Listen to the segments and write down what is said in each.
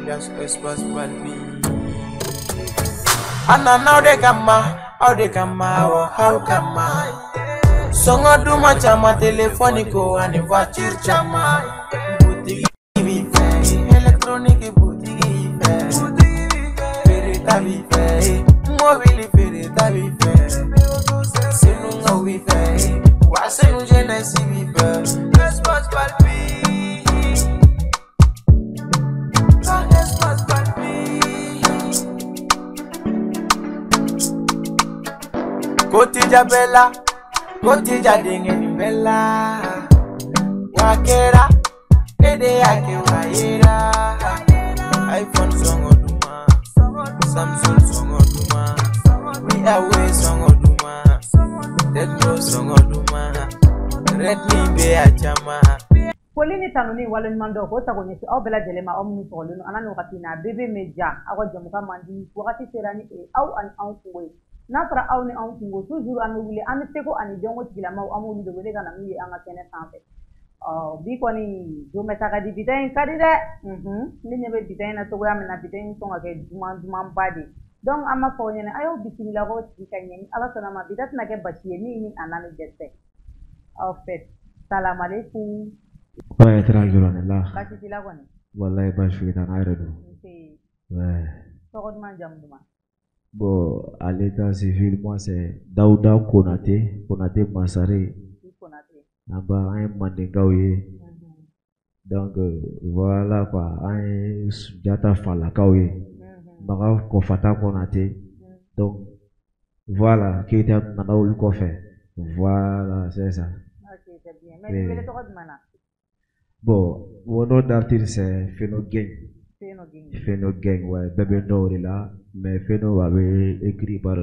Alias Espace Balbi. Anana aw de kama, aw de kama, awɔ aw kama. Sɔngɔ duman caman, téléphone ko ani voiture caman. Butigi b'i fɛ, électronique butigi fɛ. Feereta b'i fɛ, mobili feereta b'i fɛ. Senukaw b'i fɛ, wa senu jeunesse b'i fɛ. Espace Balbi. Ah, Espace Balbi. Kotija bɛɛ la, kotija denkɛ nin bɛɛ la. Wa kɛra, e de y'a kɛ wa yera. iPhone sɔngɔ duman, Samsung sɔngɔ duman, Huawei sɔngɔ duman, Tecno sɔngɔ duman, Redmi bɛ a caman. Foli ni tanu ni waleɲuman dɔn k'o ta k'o ɲɛsin aw bɛɛ lajɛlen ma, aw minnu sɔgɔlen don an na nin wagati in na. BB Media, aw ka jɛmukan man di wagati sera ni aw ani anw kungo ye. N'a fɔra aw ni anw kungo, toujours an bɛ wuli, an bɛ seko ani dɔnko tigilamaw, an b'olu de wele ka na n'u ye an ka kɛnɛ sanfɛ. Ɔ bi kɔni don bɛ taa ka di, bi ta in ka di dɛ. Ne ɲɛ bɛ bi ta in na cogoya min na, bi ta in sɔn ka kɛ duman dumanba de ye. Donc an b'a fɔ aw ɲɛna, a y'aw bisimila k'aw sigi ka ɲɛ. Ni Ala sɔnna ma, bi ta tɛna kɛ basi ye min ni a n'a ni dɛsɛ aw fɛ. Salamalekun. Ouais, tranquille, on est là. Baasi t'i la kɔni? Wallahi, baasi foyi t'an na, yɛrɛ don. Nse. Ouais. Tɔgɔ duman, jamu duman? Bon, à l'état civil, moi c'est Daouda Konate, Konate Massare. I Konate. An ba an ye Mandenkaw ye. Donc voilà quoi, an ye Sunjata falakaw ye. Maga Kɔfata Konate. Donc voilà, Keita nana olu kɔfɛ. Voilà, c'est ça. Ok, c'est bien. Mais i wele tɔgɔ jumɛn na? Bon, mon nom d'artiste c'est Feno Gang. Feno Gang. Feno Gang, ouais, bɛɛ bɛ dɔn o de la. Mais Feno a bɛ écrit par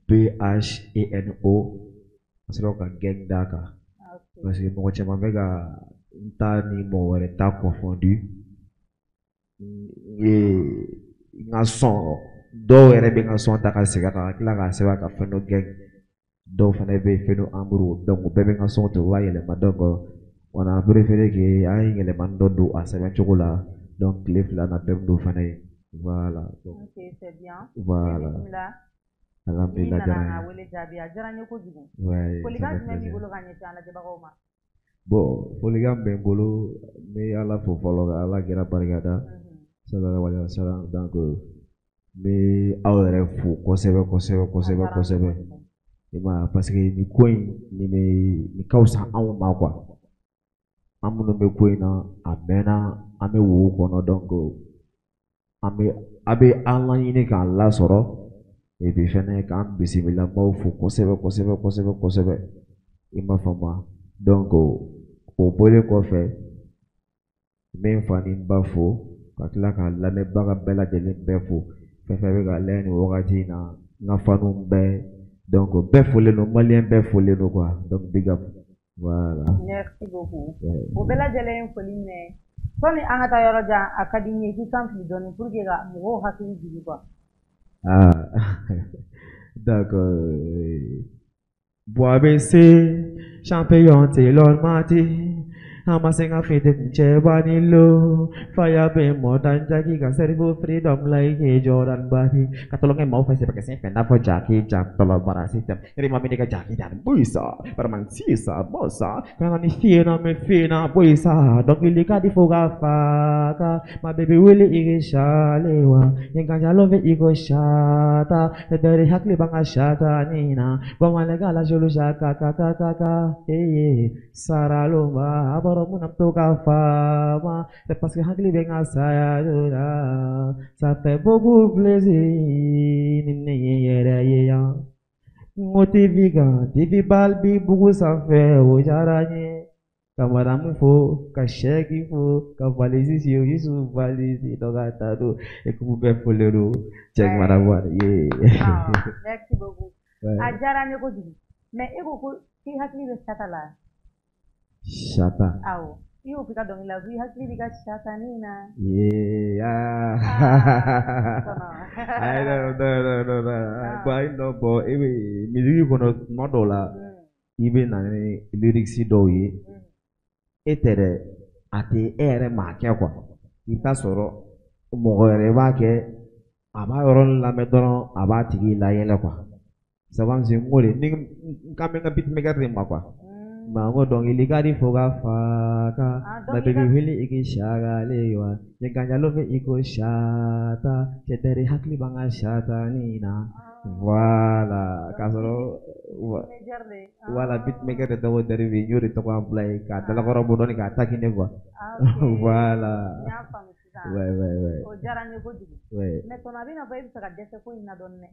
P-H-E-N-O, ka sɔrɔ ka gang d'a kan. Parce que mɔgɔ caman bɛ ka n ta ni mɔgɔ wɛrɛ ta confondu. N ka son, dɔw yɛrɛ bɛ n ka son ta ka segin a kan ka tila k'a sɛbɛn ka Feno Gang. Dɔw fana bɛ yen Feno Amuru. Donc o bɛɛ bɛ n ka son ta, u b'a yɛlɛma. Donc on a préféré que an ye yɛlɛmani dɔ don a sɛbɛn cogo la. Donc tile fila na bɛɛ bɛ n'o fana ye. Voilà. Donc, Ok, c'est bien. voilà. Bisimila. Alhamdulillah, N'i nana diyara an ka n ye. wele jaabi, a diyara n ye kojugu. Ouais, ça Folikan fait jumɛn b'i plaisir. bolo ka ɲɛsin an lajɛbagaw ma? Bon, folikan bɛ n bolo, n bɛ Ala fo fɔlɔ ka Ala kira barikada. Sallallahu alaihi wasallam. Donc n bɛ aw yɛrɛ fo kosɛbɛ kosɛbɛ kosɛbɛ kosɛbɛ. I m'a ye, parce que nin ko in nin bɛ nin ka fisa anw ma quoi. An minnu bɛ ko in na a mɛnna, an bɛ wo kɔnɔ, donc an bɛ a bɛ an laɲini k'an lasɔrɔ et puis fɛnɛ k'an bisimila, n b'aw fo kosɛbɛ kosɛbɛ kosɛbɛ kosɛbɛ. I m'a faamu. Donc o bɔlen kɔfɛ, n bɛ n fa ni n ba fo ka tila ka lamɛnbaga bɛɛ lajɛlen bɛɛ fo, fɛn fɛn bɛ ka layɛ nin wagati in na, n ka faniw bɛɛ, donc bɛɛ folen don, malien bɛɛ folen don quoi. Donc big up, voilà. Merci beaucoup. Ouais. O bɛɛ lajɛlen ye foli minɛ. Sɔnni an ka taa yɔrɔ jan, a ka di n ye i k'i kan fili dɔɔni pour que ka mɔgɔw hakili jigin quoi. Ah, d'accord. Bois BC, champion Taylor Mati. Amasenga fete kucheba nilo. Fire be more than Jackie can serve freedom like a Jordan Bati. Katolonge mau fese pakai sen penda for Jackie Jam tolo bara system. Rima mi nigga Jackie dan buisa. Parman sisa bosa. Kana ni fina me fina buisa. Don't ilika di foga faka. My baby willy ige shalewa. Yenga love ego shata. Dari hakli banga shata nina. Goma legala julu shaka ka ka ka ka. Hey Saraloma. Aboro munam toka fama. C'est parce que hakli benga saya jura. Ça fait beaucoup plaisir. Ni yere ye ya. Ngo TV kan, TV bal bi bugu sanfɛ, o diyara n ye. Ka madamu fo, ka sɛki fo, ka valise si Yusu valise dɔ ka taa don. Équipe bɛɛ folen don. Cɛ madamu ye. Ah, merci beaucoup. Ouais. A diyara n ye kojugu. Mais e ko ko k'i hakili bɛ Sata la. Sata. Awɔ. I y'o f'i ka dɔnkili la k'i hakili b'i ka Satanin na. Yeah. Kɔnɔ. Ayi, non, non, non, non, non. Ah. Bon, ayi, non, bon, e bɛ musique kɔnɔ tuma dɔw la, i bɛ na ni lyrics dɔw ye. E tɛ dɛ, a tɛ e yɛrɛ maa kɛ quoi. I bɛ taa sɔrɔ Mɔgɔ wɛrɛ b'a kɛ, a b'a yɔrɔnin lamɛn dɔrɔn, a b'a tigi layɛlɛ quoi. C'est comme si n ko de ni n kan bɛ n ka beatmaker de ma quoi. Ma n ko dɔnkili ka di fo ka fa kan. Ah, Ma donc i baby wuli i k'i shagale wa. Ye ganjalo fɛ i ko shata. Cɛ tɛri hakili b'an ka shatani na. Voilà. K'a sɔrɔ Beatmaker de. Voilà, beatmaker de tɔgɔ Derivi, n y'o de tɔgɔ bila yen k'a dalakɔrɔ bɔ dɔɔni k'a taquiner quoi. Ah, ok. Voilà. N y'a faamu sisan. Ouais. O diyara n ye kojugu. Ouais. Mais tonton, a bɛ i n'a fɔ e bɛ fɛ ka dɛsɛ ko in na dɔɔni dɛ.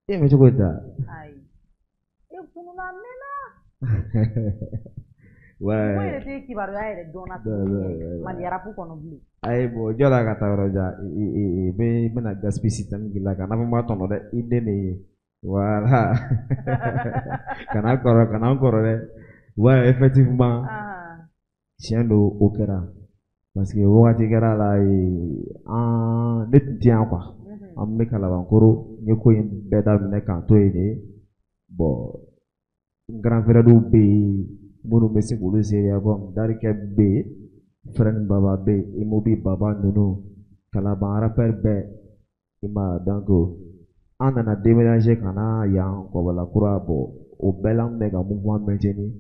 E bɛ cogo di tan? Ayi. E tununna a mɛnna. Ouais. Ko yɛrɛ tɛ kibaruya yɛrɛ dɔn na Ouais, ouais, ouais, ouais. Mali rap kɔnɔ bilen. Ayi, bon, jɔ la ka taa yɔrɔ jan, i bɛ n bɛna gaspiller sitan k'i la, kana fɔ n b'a tɔnɔ dɛ, i den de ye. Voilà. Kana kɔrɔ, kana n kɔrɔ dɛ. Ouais, effectivement. Tiɲɛ don, o kɛra. Parce que wagati kɛra la, an ne tun tɛ yan quoi. An bɛ Kalabankoro, n ye ko in bɛɛ daminɛ k'an to yen de. Bon, n grand frère dɔw bɛ yen minnu bɛ se k'olu seereya, comme Darikɛ bɛ yen, Frɛni Baba bɛ yen, Imobi Baba ninnu, Kalaban rappeur bɛɛ, i m'a ye. Donc an nana déménager ka na yan Kɔbɔlakura. Bon, o bɛɛ la an bɛ ka mouvement maintenir.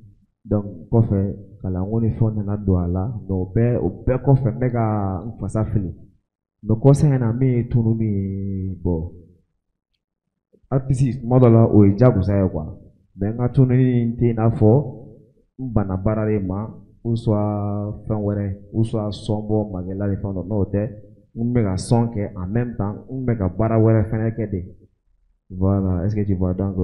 Donc kɔfɛ kalanko ni fɛnw nana don a la, mais o bɛɛ kɔfɛ n bɛ ka n fasa fili. Mais kɔsa in na, min ye tununi ye, bon, artiste tuma dɔ la o ye diyagosa ye quoi. Mais n ka tununi in tɛ i n'a fɔ n banna baara de ma, ou soit fɛn wɛrɛ, ou soit son bɔ magɛla ni fɛn dɔ, n'o tɛ. N bɛ ka son kɛ, en même temps n bɛ ka baara wɛrɛ fɛnɛ kɛ de. Voilà, est-ce que tu vois? Donc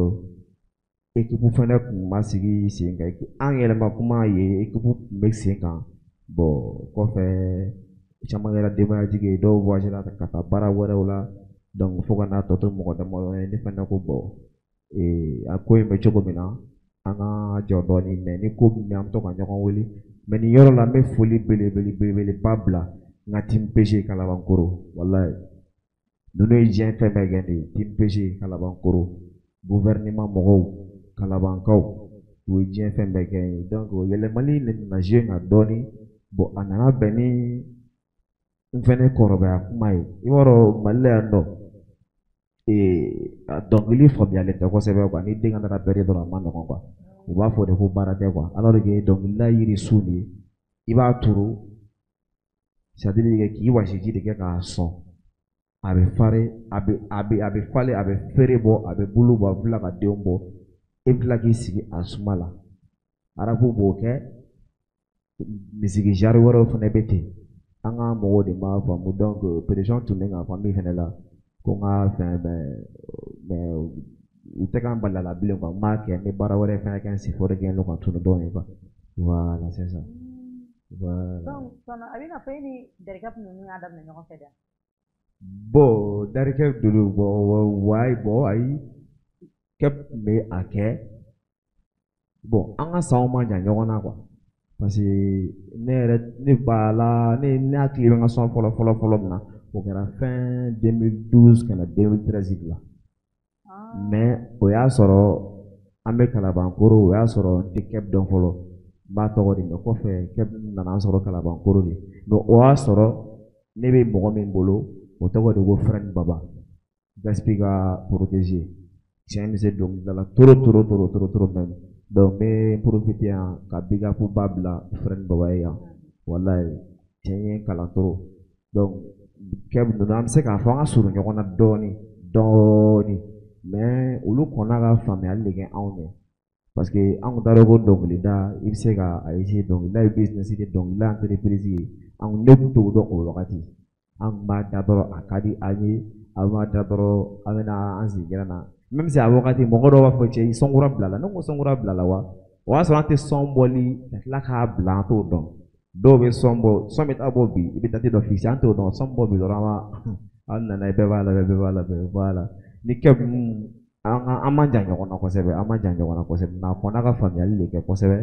équipe fɛnɛ kun ma sigi sen kan, an yɛlɛma kuma ye, équipe kun bɛ sen kan. Bon, kɔfɛ caman kɛra denbayatigi ye, dɔw voyagé la ka taa baara wɛrɛw la. Donc fo ka n'a tɔ to mɔgɔ damadɔ ye, ne fɛnɛ ko bon, a ko in bɛ cogo min na, an ka jɔ dɔɔni. Mais ni ko min bɛ, an bɛ to ka ɲɔgɔn wele. Mais nin yɔrɔ la, n bɛ foli belebele belebeleba bila n ka team PG Kalabankoro. Walayi, ninnu ye diɲɛ fɛn bɛɛ kɛ ne ye. Team PG Kalabankoro, gouvernement mɔgɔw, Kalabankaw, u ye diɲɛ fɛn bɛɛ kɛ n ye. Donc yɛlɛmali nana jouer n kan dɔɔni. Bon, a nana bɛn ni n fɛnɛ kɔrɔbaya kuma ye. I b'a dɔn, Mali la yan nɔ, dɔnkili faamuyalen tɛ kosɛbɛ quoi. Ni den ka rappeur ye dɔrɔn, a ma nɔgɔn quoi. U b'a fɔ de ko baara tɛ quoi, alors que dɔnkilida ye yiri sun de ye, i b'a turu, c'est à dire k'i wɔsi ji de kɛ k'a sɔn, a bɛ faren, a bɛ falen, a bɛ feere bɔ, a bɛ bulu bɔ, a bɛ tila ka denw bɔ, e bɛ tila k'i sigi a suma la. Arabu b'o kɛ, musique genre wɛrɛw fana bɛ ten. An ka mɔgɔw de m'a faamu. Donc pression tun bɛ n kan famille fana la ko n ka fɛn, mais u tɛ k'an bali a la bilen quoi. N b'a kɛ, n bɛ baara wɛrɛ fɛnɛ kɛ n senfɛ, o de kɛ n ka tunu dɔɔnin quoi. Voilà, c'est ça, voilà. Donc tonton, a bɛ i n'a fɔ e ni Darikɛ ninnu y'a daminɛ ɲɔgɔn fɛ dɛ. Bon, Darikɛ dolo, bon, wayi, bon, ayi, Kɛp tun bɛ a kɛ. Bon, an ka sanw ma jan ɲɔgɔn na quoi, parce que ne yɛrɛ ne b'a la, ne hakili bɛ n ka son fɔlɔ fɔlɔ fɔlɔ min na, o kɛra fin 2012 ka na 2013 de la. Mais o y'a sɔrɔ an bɛ Kalabankoro, o y'a sɔrɔ n tɛ Kɛp dɔn fɔlɔ, n b'a tɔgɔ de mɛn. Kɔfɛ Kɛp nana an sɔrɔ Kalabankoro de. Mais o y'a sɔrɔ ne bɛ mɔgɔ min bolo, o tɔgɔ de ko Frɛni Baba, Gaspi ka protégé. Tiɲɛ bɛ se dɔnkilida la trop trop trop trop trop même. Donc n bɛ profiter yan ka big up ba bila Frɛni Baba ye yan. Walayi, cɛ ye n kalan trop. Donc Kɛp ninnu, an bɛ se k'a fɔ an ka surun ɲɔgɔn na dɔɔni dɔɔni, mais olu kɔnna ka faamuyali de kɛ anw ɲɛ, parce que an kun t'a dɔn ko dɔnkilida i bɛ se ka a essayer, dɔnkilida ye business de, dɔnkilida ye entreprise ye. An ne kun t'o dɔn o wagati. An kun b'a da dɔrɔn, a ka di an ye, an b'a da dɔrɔn, an bɛna an sigi kɛnɛ na. Même si a wagati mɔgɔ dɔw b'a fɔ cɛ i son kura bila la, ne ko son kura bila la wa, o y'a sɔrɔ an tɛ son bɔli ka tila k'a bila, an t'o dɔn. Dɔw bɛ son bɔ, son bɛ taa bɔ bi, i bɛ date dɔ fixer, an t'o dɔn. Son bɔ bi dɔrɔn, an b'a an nana ye, bɛɛ b'a labɛn, bɛɛ b'a labɛn. Voilà, ni Kɛp ninnu, an man jan ɲɔgɔn na kosɛbɛ, an man jan ɲɔgɔn na kosɛbɛ, mais a kɔnna ka faamuyali de kɛ kosɛbɛ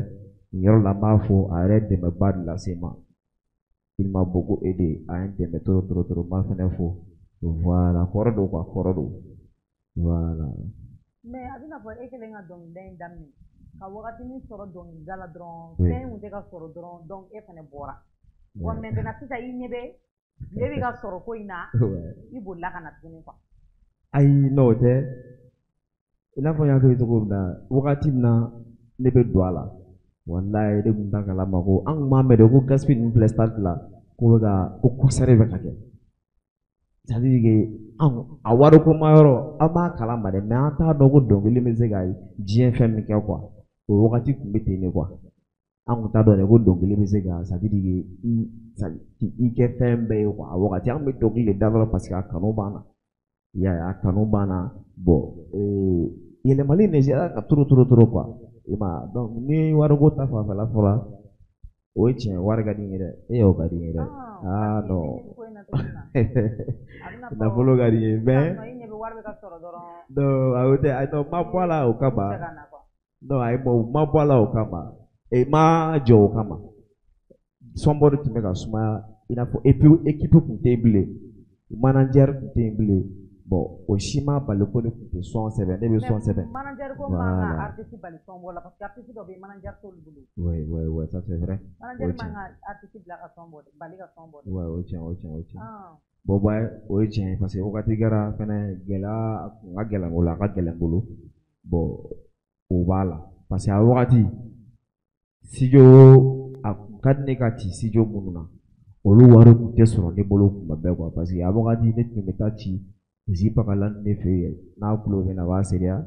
nin yɔrɔ la. N b'a fɔ, a yɛrɛ dɛmɛba de lase n ma, il m'a beaucoup aidé, a ye n dɛmɛ trop trop trop. N b'a fɛnɛ fo. Voilà, kɔrɔ don quoi, kɔrɔ don, voilà. Mais a bɛna fɔ e kɛlen ka dɔnkilida in daminɛ ka wagatinin sɔrɔ dɔnkilida la dɔrɔn, fɛn kun tɛ ka sɔrɔ dɔrɔn, donc e fɛnɛ bɔra. Bon, maintenant sisan i ɲɛ bɛ Billet bɛ ka sɔrɔ ko in na, i bolila ka na tuguni quoi. Ayi, n'o tɛ. I n'a fɔ n y'a fɔ i ye cogo min na, wagati min na ne bɛ don a la, walayi, ne tun t'a kalama ko an tun b'a mɛn de ko Gaspi ninnu filɛ stade la, ko bɛ ka ko concert bɛ ka kɛ. C'est à dire que anw a wariko ma yɔrɔ, an b'a kalama dɛ, mais an t'a dɔn ko dɔnkili bɛ se ka diɲɛ fɛn min kɛ quoi. O wagati tun bɛ ten de quoi. An tun t'a dɔn de ko dɔnkili bɛ se ka, c'est à dire que i kɛ fɛn bɛɛ ye quoi. A wagati an bɛ dɔnkili de da dɔrɔn parce que a kanu b'an na. I y'a ye, a kanu b'an na. Bon, yɛlɛmali in de sera ka trop trop trop quoi. I m'a ye, donc ni wariko ta fanfɛla fɔra, o ye tiɲɛ, wari ka di n ye dɛ. E o ka di n ye dɛ. Ah non, nafolo ka di n ye, mais non, o tɛ, non, ma bɔ a la o kama. Non, ayi, bon, ma bɔ a la o kama, e ma jɔ o kama. Sɔnbɔ de tun bɛ ka sumaya, i n'a fɔ et puis équipe tun tɛ yen bilen, manager tun tɛ yen bilen. Bon, o si ma bali ko ne tun tɛ son sɛbɛn, ne bɛ son sɛbɛn. Manager ko man ka artiste bali son bɔ la, parce que artiste dɔ bɛ yen, manager t'olu bolo. Oui, ça c'est vrai. Manager man ka artiste bila ka son bɔ, bali ka son bɔ. Ouais, o ye tiɲɛ, o ye tiɲɛ, o ye tiɲɛ. Bon, ouais, o ye tiɲɛ ye, parce que wagati kɛra fɛnɛ, gɛlɛya a kun ka gɛlɛn n bolo, a ka gɛlɛn n bolo. Bon, o b'a la, parce que a wagati studio a kun ka di ne ka ci studio minnu na, olu wari tun tɛ sɔrɔ ne bolo kuma bɛɛ quoi, parce que a wagati ne tun bɛ taa ci Zipakala ne fɛ yen, n'a kulo bɛ na, a b'a seereya.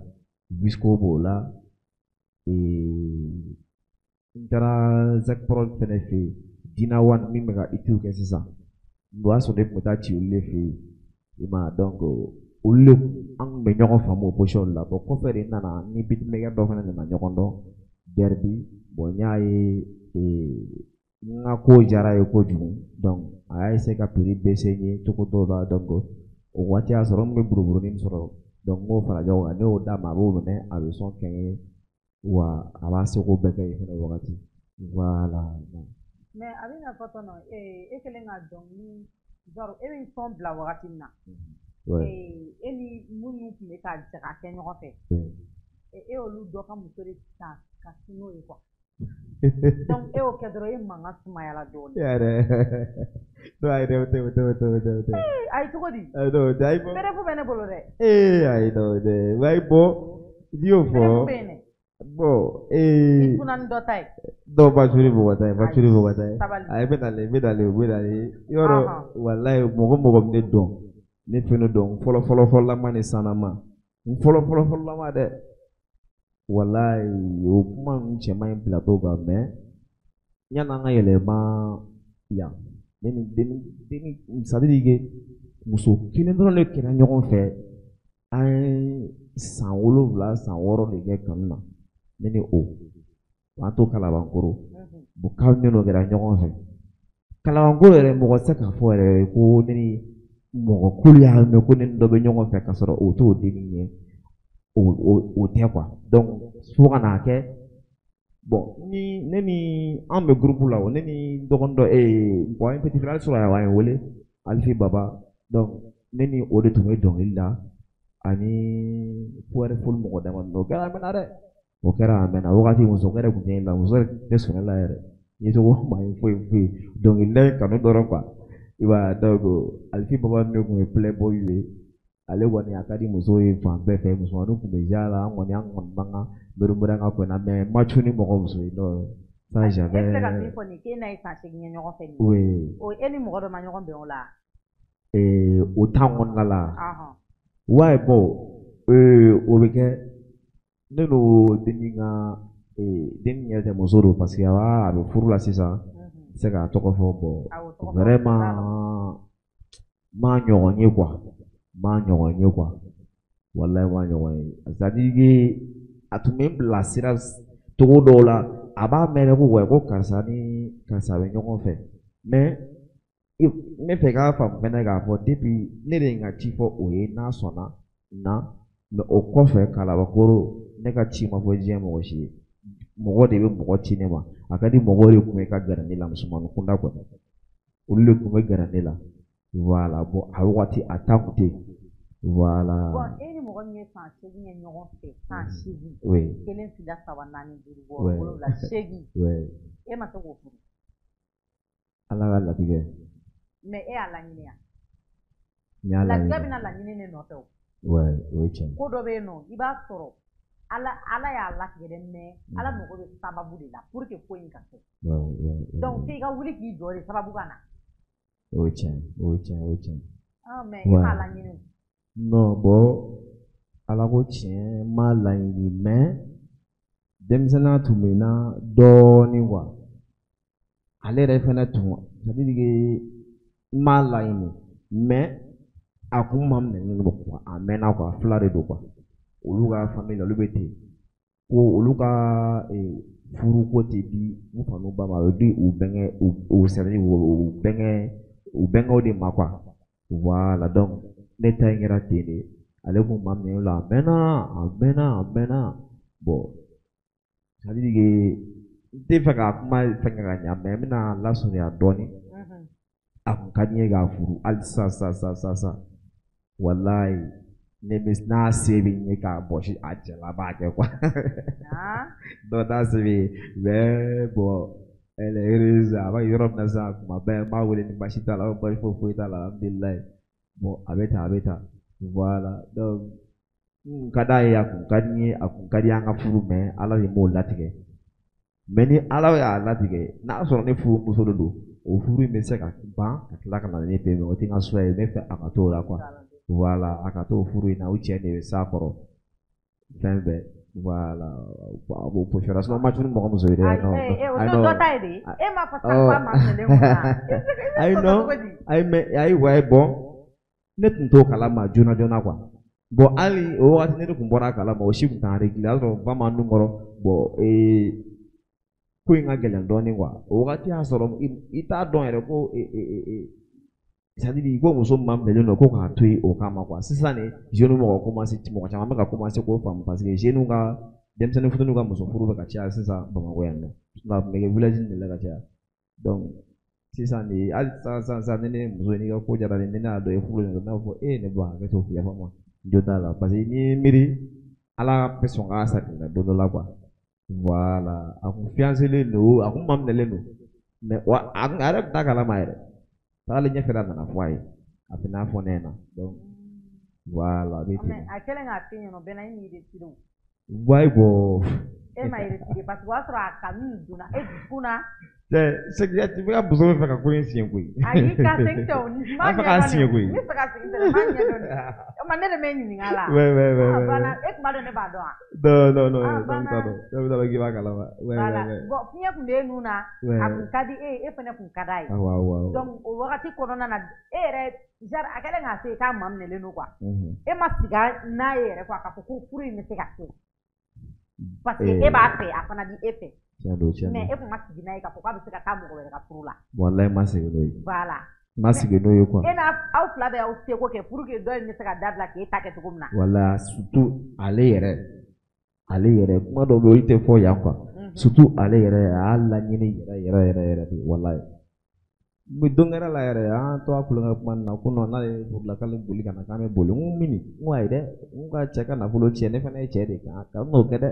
Visco b'o la, n taara Zac Prod fɛnɛ fɛ yen, Dina One min bɛ ka itiw kɛ sisan, o y'a sɔrɔ ne tun bɛ taa ci olu de fɛ yen. I m'a ye, donc olu de an tun bɛ ɲɔgɔn faamu o position de la. Bon, kɔfɛ de n nana ni beatmaker dɔ fana nana ɲɔgɔn dɔn, Derby. Bon, n y'a ye n ka ko diyara ye kojugu, donc a y'a essayer ka prix baisser n ye cogo dɔw la. Donc o waati y'a sɔrɔ n bɛ buruburunin min sɔrɔ, donc n b'o fara ɲɔgɔn kan, ne y'o d'a ma, a b'o minɛ, a bɛ son kɛ n ye, wa a b'a seko bɛɛ kɛ yen fɛnɛ wagati. Voilà. Mais a bɛ n'a fɔ tɔnɔ, e kɛlen ka dɔnkili, genre e bɛ son bila wagati min na, e ni minnu tun bɛ ka jɛ ka kɛ ɲɔgɔn fɛ, e y'olu dɔ ka muso de ta ka n'o ye quoi. Donc e y'o kɛ dɔrɔn, e mankan sumayala dɔɔnin. Yɛrɛ. Non, ayi dɛ, o tɛ, o tɛ, o tɛ, o tɛ, o tɛ. Ayi, cogo di? Ayi, non, o tɛ, ayi, bɔn. Preuve bɛ ne bolo dɛ. Ee, ayi, non, o tɛ. Ayi, bon, n'i y'o fɔ. Preuve bɛ yen dɛ. Bon, I kunna ni dɔ ta ye. Dɔw voiture b'o ka taa ye, voiture b'o ka taa ye. Sabali. Ayi, n bɛ nalen, n bɛ nalen, n bɛ nalen. I b'a dɔn, walayi, mɔgɔ mɔgɔ bɛ ne dɔn, ne fɛnɛ dɔn, n fɔlɔ fɔlɔ fɔlɔlama ni sanama. N fɔlɔ fɔlɔ fɔlɔlama dɛ. Walayi, o kuma ninnu cɛ man ɲi plateau kan, mais yan'an ka yɛlɛma yan, ne ni denni, c'est à dire que muso kelen dɔrɔn de kɛra ɲɔgɔn fɛ. An ye san 7, san 6 de kɛ kanu na, ne ni o. An to Kalabankɔrɔ. Bon, k'aw ne n'o kɛra ɲɔgɔn fɛ Kalabankɔrɔ yɛrɛ, mɔgɔ tɛ se k'a fɔ yɛrɛ ko ne ni mɔgɔ k'olu y'a mɛn ko ne ni dɔ bɛ ɲɔgɔn fɛ, k'a sɔrɔ o t'o denni ye. O tɛ quoi. Donc fo ka n'a kɛ, bon, ni ne ni an bɛ groupe la, o ne ni dɔgɔnin dɔ, bon, an ye petit frère sɔrɔ yan, an ye wele Alifi Baba. Donc ne ni o de tun bɛ dɔnkili la ani Puwɛri Foli mɔgɔ damadɔ. O kɛra a mɛnna dɛ, o kɛra a mɛnna. Wagati muso yɛrɛ tun tɛ ne la, muso yɛrɛ tun tɛ sɔn ne la yɛrɛ, n ye cogo ma ye foyi foyi, dɔnkilida in kanu dɔrɔn quoi. I b'a ye, donc Alifi Baba ne tun ye playboy ye, ale kɔni a ka di musow ye fan bɛɛ fɛ, musomaninw tun bɛ ja la. An kɔni b'an ka mɛrumɛrɛ ka kɔnna, mais ma cun ni mɔgɔ muso ye, non, ça jamais. E filɛ ka min fɔ nin ye, k'e n'a ye san 8 kɛ ɲɔgɔn fɛ nin ye. Oui. O e ni mɔgɔ dɔ ma ɲɔgɔn bɛn o la? O temps kɔnɔna la. Ouais, bon, o bɛ kɛ ne n'o denni ka denni yɛrɛ tɛ, muso don, parce que a b'a a bɛ furu la sisan, n tɛ se k'a tɔgɔ fɔ. Bon, vraiment, m'a ɲɔgɔn ye quoi, m'a ɲɔgɔn ye quoi, walayi, m'a ɲɔgɔn ye. C'est à dire que a tun bɛ n bilasira togo dɔw la, a b'a mɛn ko ouais, ko karisa ni karisa bɛ ɲɔgɔn fɛ. Mais n bɛ fɛ k'a faamu fɛnɛ k'a fɔ depuis ne de ye n ka ci fɔ o ye, n'a sɔnna na, mais o kɔfɛ Kalabakoro, ne ka ci ma fɔ diɲɛ mɔgɔ si ye. Mɔgɔ de bɛ mɔgɔ ci ne ma, a ka di mɔgɔw de kun ye ka gɛrɛ ne la, musomanin kunda kɔni, olu de tun bɛ gɛrɛ ne la. Voilà. Bon, a wagati a temps kun tɛ yen. Voilà. Bon, e ni mɔgɔ min ye san 8 kɛ ɲɔgɔn fɛ, san 8. Oui. 1, 2, 3, 4, 5, 6, 7, 8. Oui. E ma se k'o furu? Ala ka latigɛ. Mais e y'a laɲini yan? N y'a Latigɛ laɲini. bɛna laɲini de nɔfɛ o. Ouais, o ye tiɲɛ ye. Ko dɔ bɛ yen nɔ, i b'a sɔrɔ Ala y'a latigɛ dɛ, mais Ala mago bɛ sababu de la pour que ko in ka kɛ. Donc f'i ka wuli k'i jɔ de, sababu ka na. O ye tiɲɛ ye, o ye tiɲɛ ye, o ye tiɲɛ ye. Ah, mais e m'a laɲini o. Non, bon, Ala ko tiɲɛ, n m'a laɲini, mais denmisɛnninya tun bɛ n na dɔɔnin quoi. Ale yɛrɛ fɛnɛ tun, c'est à dire que n m'a laɲini, mais a kun ma minɛnen don quoi, a mɛnna quoi, fila de don quoi. Olu ka famille la, olu bɛ ten ko olu ka furu ko tɛ di u fa n'u ba ma, a bɛ di u bɛnkɛ u, c'est à dire u bɛnkɛw de ma quoi. Voilà, donc ne ta in kɛra ten de. Ale kun ma minɛ o la, a mɛnna, a mɛnna, a mɛnna. Bon, c'est à dire que n tɛ fɛ ka kuma fɛngɛ ka ɲa, mais n bɛna lasurunya dɔɔnin. A kun ka di n ye k'a furu hali sisan sisan sisan sisan sisan. Walayi, ne bɛ n'a se bɛ n ye k'a bɔsi a cɛ la, a b'a kɛ quoi. Donc n'a se bɛ ye, mais bon, elle est heureuse, a b'a yɔrɔ min na sisan, kuma bɛɛ n b'a wele ni baasi t'a la, baasi foyi foyi t'a la, alhamdulilayi. Bon, a bɛ tan, a bɛ tan. Voilà, donc n kun ka d'a ye, a kun ka di n ye, a kun ka di an ka furu, mais Ala de m'o latigɛ. Mais ni Ala y'a latigɛ, n'a sɔrɔ ne furumuso de don, o furu in bɛ se ka ban ka tila ka na ne fɛ yen, mais o tɛ n ka choix ye, n bɛ fɛ a ka t'o la quoi. Voilà, a ka t'o furu in na, o cɛ de bɛ s'a kɔrɔ fɛn bɛɛ. Voilà, o préférence sinon ma tunu mɔgɔ muso ye dɛ. Ayi, non. o Ayi, tɛ non. dɔ ta ye de. E m'a fɔ sisan k'a ma minɛlen kun na. I bɛ se ka Ayi, i bɛ non. cogo di? Ayi, mais ayi, ouais, bon, ne tun t'o kalama joona joona quoi. Bon, hali o wagati ne de tun bɔra a kalama, o si tun t'an réglé, o y'a sɔrɔ ba ma nun kɔrɔ. Bon, ko in ka gɛlɛn dɔɔnin quoi. O wagati y'a sɔrɔ i t'a dɔn yɛrɛ ko c'est à dire ko muso ma minɛlen don ko k'a to yen o kama quoi. Sisan de jeunes mɔgɔ commencé, mɔgɔ caman bɛ ka commencé k'o faamu, parce que jeunes ka denmisɛnnin fitininw ka muso furu bɛ ka caya sisan Bamakɔ yan nɔ. Sinon a tun bɛ kɛ village de la ka caya. Donc sisan de, hali sisan sisan sisan, ni ne muso n'i ka ko diyara ne, ni ne y'a dɔn i furu nin, ne b'a fɔ e ne ba, hakɛ to, yafa n ma, n jo t'a la, parce que n'i y'i miiri Ala bɛ sɔn k'a sara i la don dɔ la quoi. Voilà, a kun fiancé don, a kun maminɛlen don, mais wa a yɛrɛ tun t'a kalama yɛrɛ. Tagalen ɲɛfɛ a nana fɔ a ye, a fana y'a fɔ ne ɲɛna. Donc voilà, a bɛ ten. Mais a kɛlen k'a f'e ɲɛna, o bɛɛ la e m'i retiré o. Ouais, bon. E ma retiré parce que o y'a sɔrɔ a kanu donna e dusukun na. Cɛ, c'est que tu bɛ ka muso bɛ fɛ ka ko in siɲɛ koyi. Ayi, ka segin tɛ o. N m'a A fɛ k'a ɲɛdɔn siɲɛ de. koyi. N bɛ fɛ ka segin tɛ dɛ, n m'a ɲɛdɔn de. O ma ne de bɛ ɲininka a la. Ouais. Ah, ouais. banna, e tun b'a dɔn ne b'a dɔn wa? Non, non, non, Ah, non, banna. t'a dɔn. Ne t'a dɔn k'i b'a kalama. Ouais, Voilà. ouais. Bon, fiɲɛ tun bɛ e nun na, a kun ka di e ye, e fana kun ka d'a ye. Awɔ, awɔ, awɔ. Donc o wagati kɔnɔna na, e yɛrɛ genre a kɛlen k'a se k'a maminɛlen don quoi. E ma sigi n'a ye yɛrɛ quoi, k'a fɔ ko furu in bɛ se ka kɛ. Parce que e b'a fɛ, a fana bɛ e fɛ. Tiɲɛ don, tiɲɛ Mais don. e kun ma sigi n'a ye k'a fɔ k'a bɛ se ka taa mɔgɔ wɛrɛ ka furu la. Walayi, n ma sigi n'o ye. Voilà. N ma sigi n'o ye quoi. E n'a aw fila bɛɛ y'aw seko kɛ pour que dɔ in bɛ se ka dabila k'e ta kɛ cogo min na. Wala, surtout ale yɛrɛ. Ale yɛrɛ, kuma dɔw bɛ yen, olu tɛ fɔ yan quoi. Surtout ale yɛrɛ, a y'a laɲini yɛrɛ yɛrɛ yɛrɛ yɛrɛ de, walayi. N bɛ don kɛra la yɛrɛ, an to a kulonkɛ kuma nin na ko non, n'ale ye furu la k'ale boli ka na k'an bɛ boli. N ko mini, n ko ayi dɛ, n ko ka cɛ ka nafolo tiɲɛ, ne fana ye cɛ de ye, ka n'o kɛ dɛ.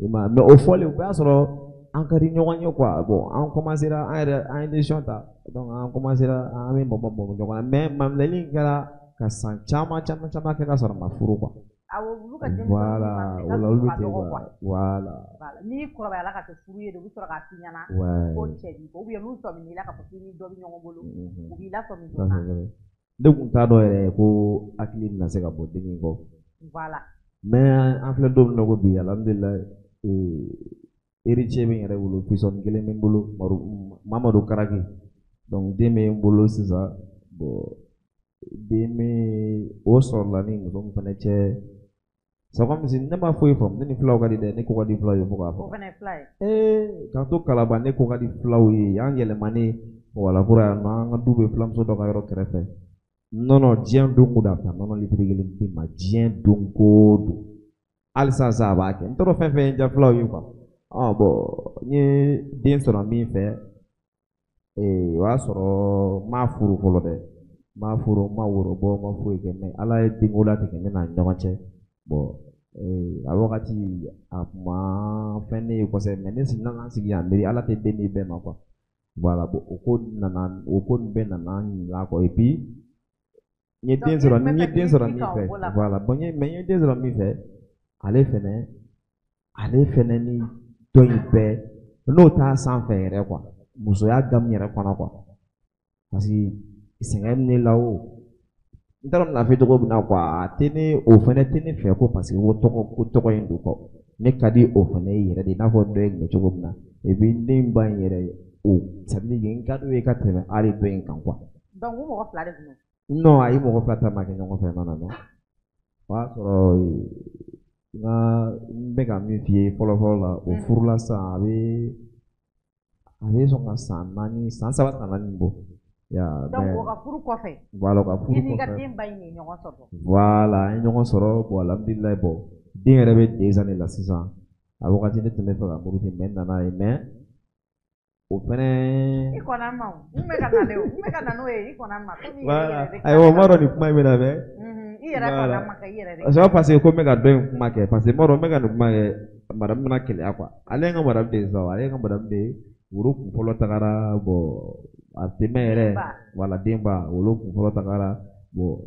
I m'a ye, mais o fɔlen, o y'a sɔrɔ an ka di ɲɔgɔn ye quoi. Bon, an commencera, an yɛrɛ an ye décision ta, donc an commencera an bɛ mɔmɔ mɔmɔ ɲɔgɔn na, mais maminɛli in kɛra ka san caman caman caman kɛ ka sɔrɔ a ma furu quoi. Awɔ, olu ka denmisɛnninw Voilà, ma minɛ o ka la olu ka tɛ dɔgɔ quoi. quoi. Voilà. Voilà. N'i kɔrɔbayala ka kɛ furu ye de, u bɛ sɔrɔ k'a f'i ɲɛna ko cɛ b'i kɔ, ou bien n'u sɔmin'i la k'a fɔ k'i ni dɔ bɛ ɲɔgɔn bolo, u b'i lasɔmi Ça, joona. c'est vrai. Ne kun t'a dɔn yɛrɛ ko hakili bɛna se ka bɔ den in kɔ. Voilà. Mais an filɛ don min na ko bi, alhamdulilayi, héritier bɛ n yɛrɛ bolo, fisɔn kelen bɛ n bolo, Mamadu Karaki. Donc den bɛ n bolo sisan. Bon, den bɛ o sɔrɔla ni muso min fana cɛ. C'est comme si ne ma foyi faamu, ne ni filaw ka di dɛ, ne ko ka di filaw ye fo k'a fɔ. O fana ye fila ye. K'an to Kalaban, ne ko ka di filaw ye, an yɛlɛmanen Walakura yan nɔ, an ka du bɛ filamuso dɔ ka yɔrɔ kɛrɛfɛ. Nɔnɔ, diɲɛ don o don a bɛ taa nɔnɔ litiri kelen di ma, diɲɛ don o don. Hali sisan sisan a b'a kɛ. N t'a dɔn fɛn fɛn ye n diya filaw ye quoi. Ah bon, n ye den sɔrɔ min fɛ, o y'a sɔrɔ n m'a furu fɔlɔ dɛ. N m'a furu, n ma woro bɔ, n ma foyi kɛ, mais Ala ye denko latigɛ ne n'a ni ɲɔgɔn cɛ. Bon, a wagati a kun ma fɛn ne ye kosɛbɛ, mais ne nana n sigi k'a miiri, Ala tɛ den di bɛɛ ma quoi. Voilà, bon, o ko nana, o ko nin bɛɛ nana n ɲinɛ a kɔ. Et puis n ye den sɔrɔ, n ye den sɔrɔ min fɛ, voilà, bon, n ye, mais n ye den sɔrɔ min fɛ, ale fɛnɛ ni dɔ in bɛɛ n'o t'a sanfɛ yɛrɛ quoi, musoya gamme yɛrɛ kɔnɔ quoi, parce que sɛgɛn bɛ ne la o, n t'a dɔn n bɛna fɔ cogo min na quoi, a tɛ ne, o fɛnɛ tɛ ne fɛ ko parce que ko tɔgɔ in don quoi. Ne ka di o fɛnɛ ye yɛrɛ de, i n'a fɔ dɔ in tun bɛ cogo min na. Et puis den ba in yɛrɛ o, c'est à dire que n ka d'o ye ka tɛmɛ hali dɔ in kan quoi. Donc u mɔgɔ fila de tun don? Non, ayi, mɔgɔ fila ta ma kɛ ɲɔgɔn fɛ, non, non, non. O y'a sɔrɔ n ka, n bɛ ka min f'i ye fɔlɔ fɔlɔ la, o furula sisan, a bɛ sɔn ka san 4, san 3, san 4 bɔ. Ya. Donc o ka furu kɔfɛ? Voilà, o ka furu I n'i ka kɔfɛ. den ba in de ye ɲɔgɔn sɔrɔ? Voilà, an ye ɲɔgɔn sɔrɔ. Bon, alhamdulilayi, bon, den yɛrɛ bɛ 2 ans de la sisan. A wagati ne tun bɛ fɛ ka muruti, mais n nana ye, mais o fɛnɛ. I kɔnna ma o, n bɛ ka na de o, n bɛ ka na n'o ye, i kɔnna ma komi i yɛrɛ Voilà. yɛrɛ de. Ayiwa, n b'a dɔn nin kuma in bɛ na mɛ. I yɛrɛ kɔnna ma ka i yɛrɛ de. C'est pas parce que ko n bɛ ka dɔ in kuma kɛ, parce que n b'a dɔn n bɛ ka nin kuma kɛ, madame bɛna keleya quoi. Ale ye n ka madame de ye sisan, ale ye n ka madame de ye. Woro kun fɔlɔ tagara, bon, a tɛ mɛn yɛrɛ. Voilà, denba wolo kun fɔlɔ tagara, bon,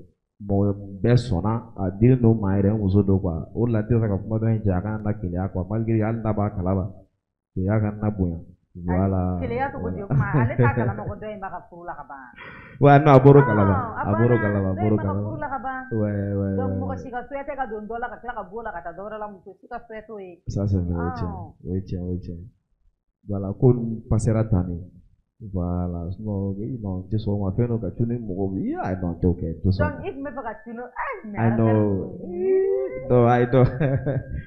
mɔgɔ bɛɛ sɔnna a dilen don ma yɛrɛ, n muso don quoi. O de la n tɛ fɛ ka kuma dɔ in cɛ, a kana na keleya quoi, malgré hali n'a b'a kalama, keleya kana na bonya. Voilà. Keleya cogo di? O kuma ale t'a kalama ko dɔ in b'a ka furu la ka ban? Ouais, non, a bɔr'o kalama. A bɔr'o kalama, a dɔ in bɔr'o b'a ka kalama. furu la ka ban. Ouais. Donc mɔgɔ si ka souhaité ka don dɔ la ka tila ka bɔ o la ka taa dɔ wɛrɛ la, muso si ka souhait t'o ye. Ça c'est vrai, o ye tiɲɛ, o ye tiɲɛ, o ye tiɲɛ. Voilà, ko ninnu passera tan de. Voilà, sinon non, n tɛ sɔn o ma, fɛn dɔ ka cun ni mɔgɔw ye, ayi, non, n t'o kɛ, n tɛ sɔn. Donc i tun bɛ fɛ ka cun ayi mais Ayi, non, non, ayi, non.